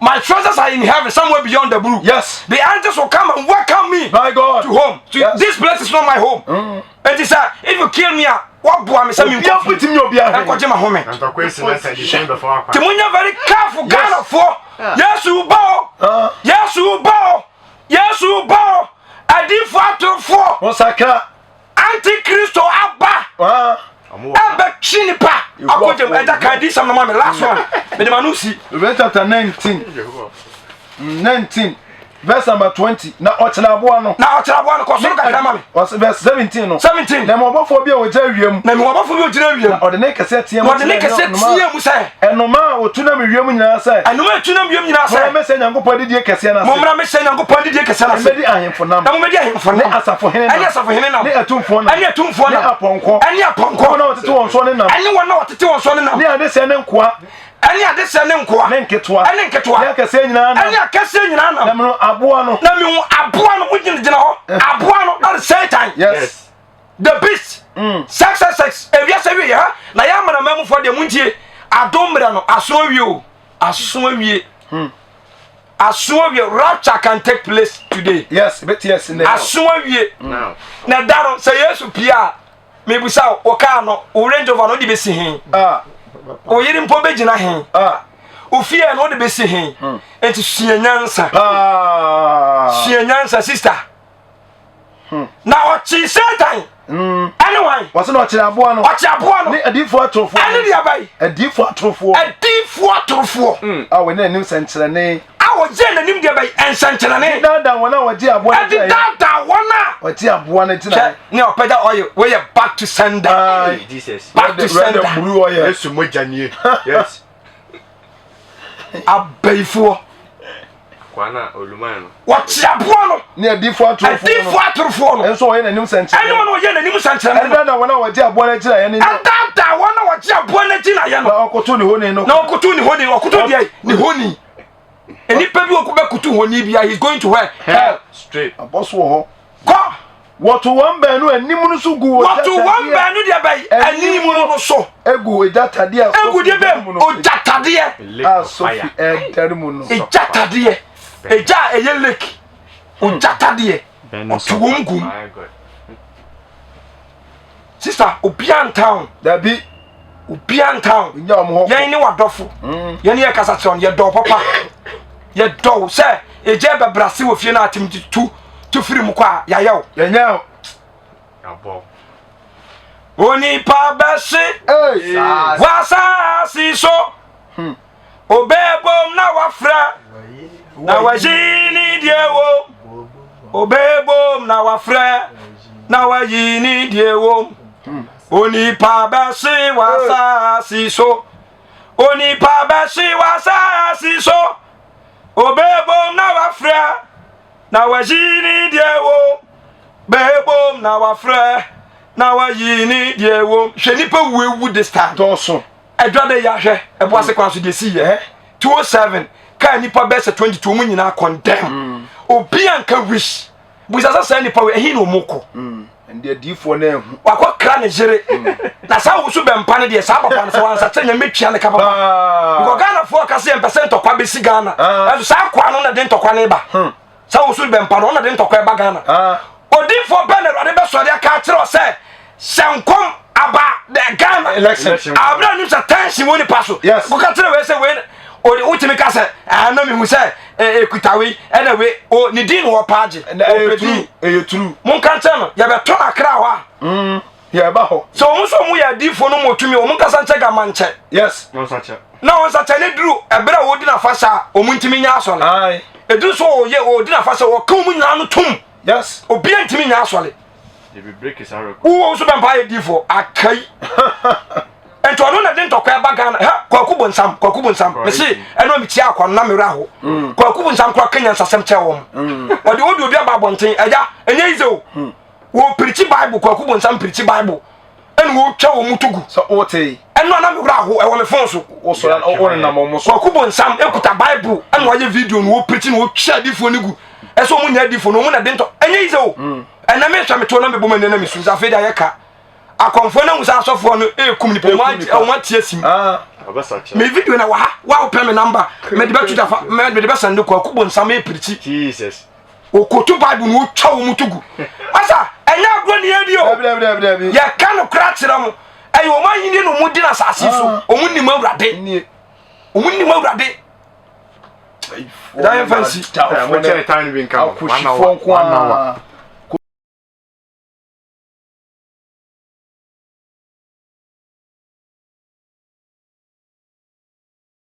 My treasures are in heaven, somewhere beyond the blue. Yes. The angels will come and welcome me. My God. To home. To, Yes. This place is not my home. Enti sɛ if you kill me a, waboa me sɛ me Obiara ntumi nyɛ obiara hwee. nkɔgye ma home. Ntɔkwa esi na sɛ ɛde hyɛn bɛfa akwan. Nti monyɛ very careful Ghanafoɔ. Yesu ba o. Ah. Yesu ba o. Yesu ba o. Adiifoɔ atorofoɔ. Wɔsakra. Antikristo aba. Ah. Ɛbɛtwe nipa akɔgye mu. Ɛda kan di sɛm no ma me last one. Mede ma no si. Revelation chapter 19. 19 verse number 20. Na ɔkyerɛ aboa no. Na ɔkyerɛ aboa no kɔ soro kakra ma me. Ɔsɛ verse 17 no. 17. Na mewɔ ɔbɔfoɔ bi a ɔgyina wiem. Na mewɔ ɔbɔfoɔ bi a ɔgyina wiem. Na ɔde ne kɛseɛ teɛ mu. Ɔde ne kɛseɛ teɛ mu sɛ. Ɛnoma a wɔtu nam wiem nyinaa sɛ. Ɛnoma a ɛtu nam wiem nyinaa sɛ. Mommra mmɛhyɛ Nyankopɔn adidie kɛseɛ no ase. Mommra mmɛhyɛ Nyankopɔn adidie kɛseɛ no ase. Mmɛdi ahemfo nam. Na mommɛdi ahemfo nam. Ne asafohene nam. Ɛne asafohene nam. Ne atumfoɔ nam. Ɛne atumfoɔ nam. Ne apɔnkɔ. Ɛne apɔnkɔ. Wɔn a wɔtete wɔn soɔ ne nam. Ɛne wɔn a wɔtete wɔn soɔ ne nam. Ne adesɛe ne nkoa. Ɛne adesɛe ne nkoa. Ne nketewa. Ɛne nketewa. Ne akɛseɛ nyinaa nam. Ɛne akɛseɛ nyinaa nam. Na mehunu aboa no. Na mehu aboa no. Wogyinagyina hɔ. Aboa no. That is Satan. Yes. The beast. Sex sex sex. Ewiase wie ha. Na yɛ amanaman mufoɔ deɛ muntie. Adom mmerɛ no aso awie o. Aso awie. Aso awie. Rapture can take place today. Yes, bɛti yes nnɛ. Aso awie. Na da no sɛ Yesu pie a mebusa wo kaa no wo Range Rover no wode bɛsi he? Ah. Wo yere mpo bɛgyina he? Ah. Wo fie no wode bɛsi he? Enti sua nyansa. Paa. Sua nyansa sister. Na ɔkye Satan. Ɛne wan? Wɔsɛ na ɔkyerɛ aboa no. Ɔkye aboa no. Ne adiifoɔ atorofoɔ. Ɛne deɛ abayi. Adiifoɔ atorofoɔ. Adiifoɔ atorofoɔ. A wɔne anim sɛnkyerɛnne. A wɔgye n'anim deɛ bɛyi nsɛnkyerɛnne. De daadaa wɔn a wɔgye aboa no gyinaeɛ. Ɛde daadaa wɔn a. Wɔgye aboa no gyinaeɛ. Hwɛ ne ɔpɛgya ɔyɛ wɔyɛ back to sender. Jesus. Back to sender. Rɛdɛ buru ɔyɛ. Yesu mogya nie. Yes. Abayifoɔ. Kwana oluman no. Wɔkye aboa no. Ne adiifoɔ atorofoɔ no. Adiifoɔ atorofoɔ no. Nso wɔyɛ n'anim sɛnkyerɛnne. Ɛne wɔn a wɔyɛ n'anim sɛnkyerɛnne. Ɛdaadaa wɔn a wɔgye aboa no gyinaeɛ no. Ɛdaadaa wɔn a wɔgye aboa no gyinaeɛ no. Na ɔkoto ne honi no. Na ɔkoto ne honi ɔkoto deɛ ne honi. Nnipa bi wɔkɔ bɛkoto honi bi a he is going to where? Hell. Straight. Abɔso wɔ hɔ. Kɔ. Wɔto wɔn baanu anim no so gu ogya Wɔto wɔn baanu deɛ bɛyi anim no so. Egu ogya tadeɛ a Egu deɛ bɛm ogya tadeɛ. A sofi ɛdɛre mu no. Egya tadeɛ. Egya a ɛyɛ lake. Ogya tadeɛ. Ɔto wɔn gum. Sista obiara ntown. Dabi. Obiara ntown. Nya wɔn hɔ. Yɛn ne wadɔfo. Yɛn ne yɛ kasa kyerɛ wɔn yɛdɔw papa. Yɛdɔw sɛ egya bɛbrase wɔ fie no atem tu. tu firi mu kɔ a yɛayɛ wo. Yɛnyɛ wo. Yɛabɔ. Onipa bɛhye w'asaase so. Hmm. Obɛbom na wafrɛ na wayi ne deɛ wom. Obɛbom na wafrɛ na wayi ne deɛ wom. Hmm. Onipa bɛhye w'asaase so. Onipa bɛhye w'asaase so. Obɛbom na wafrɛ Na wayi ne deɛ wom bɛbom na wafrɛ na wayi ne deɛ wom hwɛ nipa wu ewu this time dɔɔso ɛdwa de yɛ ahwɛ ɛbo ase kwan so deɛ si yɛ 207 kaa nipa bɛɛ sɛ 22 mu nyinaa condemn mm. obi anka wish busa sɛ saa nipa wɔ ɛhe na ɔmo kɔ mm. ɛnde adiifoɔ no ahu wakɔ kra ne yere mm. na saa wo so bɛmpa no deɛ saa papa no sɛ wansakyerɛ nyame tua ne ka papa ah. because ghanafoɔ ka sɛ yɛmpɛ sɛ ntɔkwa bɛsi ghana ah. ɛso saa koa no na de ntɔkwa no ba hmm. saa wo so bɛmpa no ɔna de ntɔkwa ɛba ghana ah. odiifoɔ bɛn na awurade bɛsɔre aka akyerɛ sɛ hyɛ nkɔm aba ghana abira nim sɛ tension wɔ nipa so kɔka kyerɛ wei sɛ wei ɔde wotumi ka sɛ ɛna mehu sɛ ɛkuta wei ɛna wei o ne din na wɔpa agye ɔpɛ din ɛyɛ turu monka nkyɛn no yɛbɛtɔ no akra hɔ a mm, yɛba hɔ sɛ wɔn nso wɔn yɛ adiifoɔ no mu otumi wɔn nkasa nkyɛ gama nkyɛ yes na wɔn nsa kyɛ ne duru ɛberɛ a wɔdi n'afa hyɛ a wɔn ntumi nyɛ asɔre ɛduru so wɔyɛ wɔdi n'afa hyɛ wɔka wɔn nyinaa no tom yes obiara ntumi nyɛ asɔre wowɔ nso bɛmpa ayɛ diifoɔ akai nti ɔno na de ntɔkwa ɛba ghana ha kwaku bonsam kwaku bonsam mese ɛno metia akwa no na merɛ aho mm. kwaku bonsam kora ka nyansasɛm kyɛ wɔm mm. ɔde wode obi aba abɔnten agya ɛnyɛ yize o mm. wɔpirikyi bible kwaku bonsam pirikyi bible ɛna wɔtwa wɔ mu to gu ɛno ana mewerɛ aho ɛwɔ me fon so kwaku bonsam ɛkuta bible ɛna wɔayɛ video no wɔpirikyi na wɔtwa adifoɔ no gu ɛsɛ ɔmo nya adifoɔ no ɔmo na de ntɔ ɛnyɛ yize o ɛnɛ mehwɛ meto na mebɔ m'ani na mesu sɛ afei de ayɛ ka akɔmfoɔ no ahu sɛ asɔfoɔ no ɛrekum nipa wɔn ate asim ah. Me video na wɔ ha. Wa wopɛ me number. Mede bɛto dafa. Mede bɛsɛnde kwaku bonsam epirikyi. Jesus. Okoto Bible no otwa wɔn to gu. Asa ɛnyɛ agorɔ ne yɛdi o. Yɛka no kora kyerɛ mo. Ɛyɛ wɔn ahenni na wɔn di na asase so. Ah. Wɔn nim awurade. Wɔn nim awurade. Dan yɛn fa nsi. Mo kyɛn tan bi nka. One hour. One hour.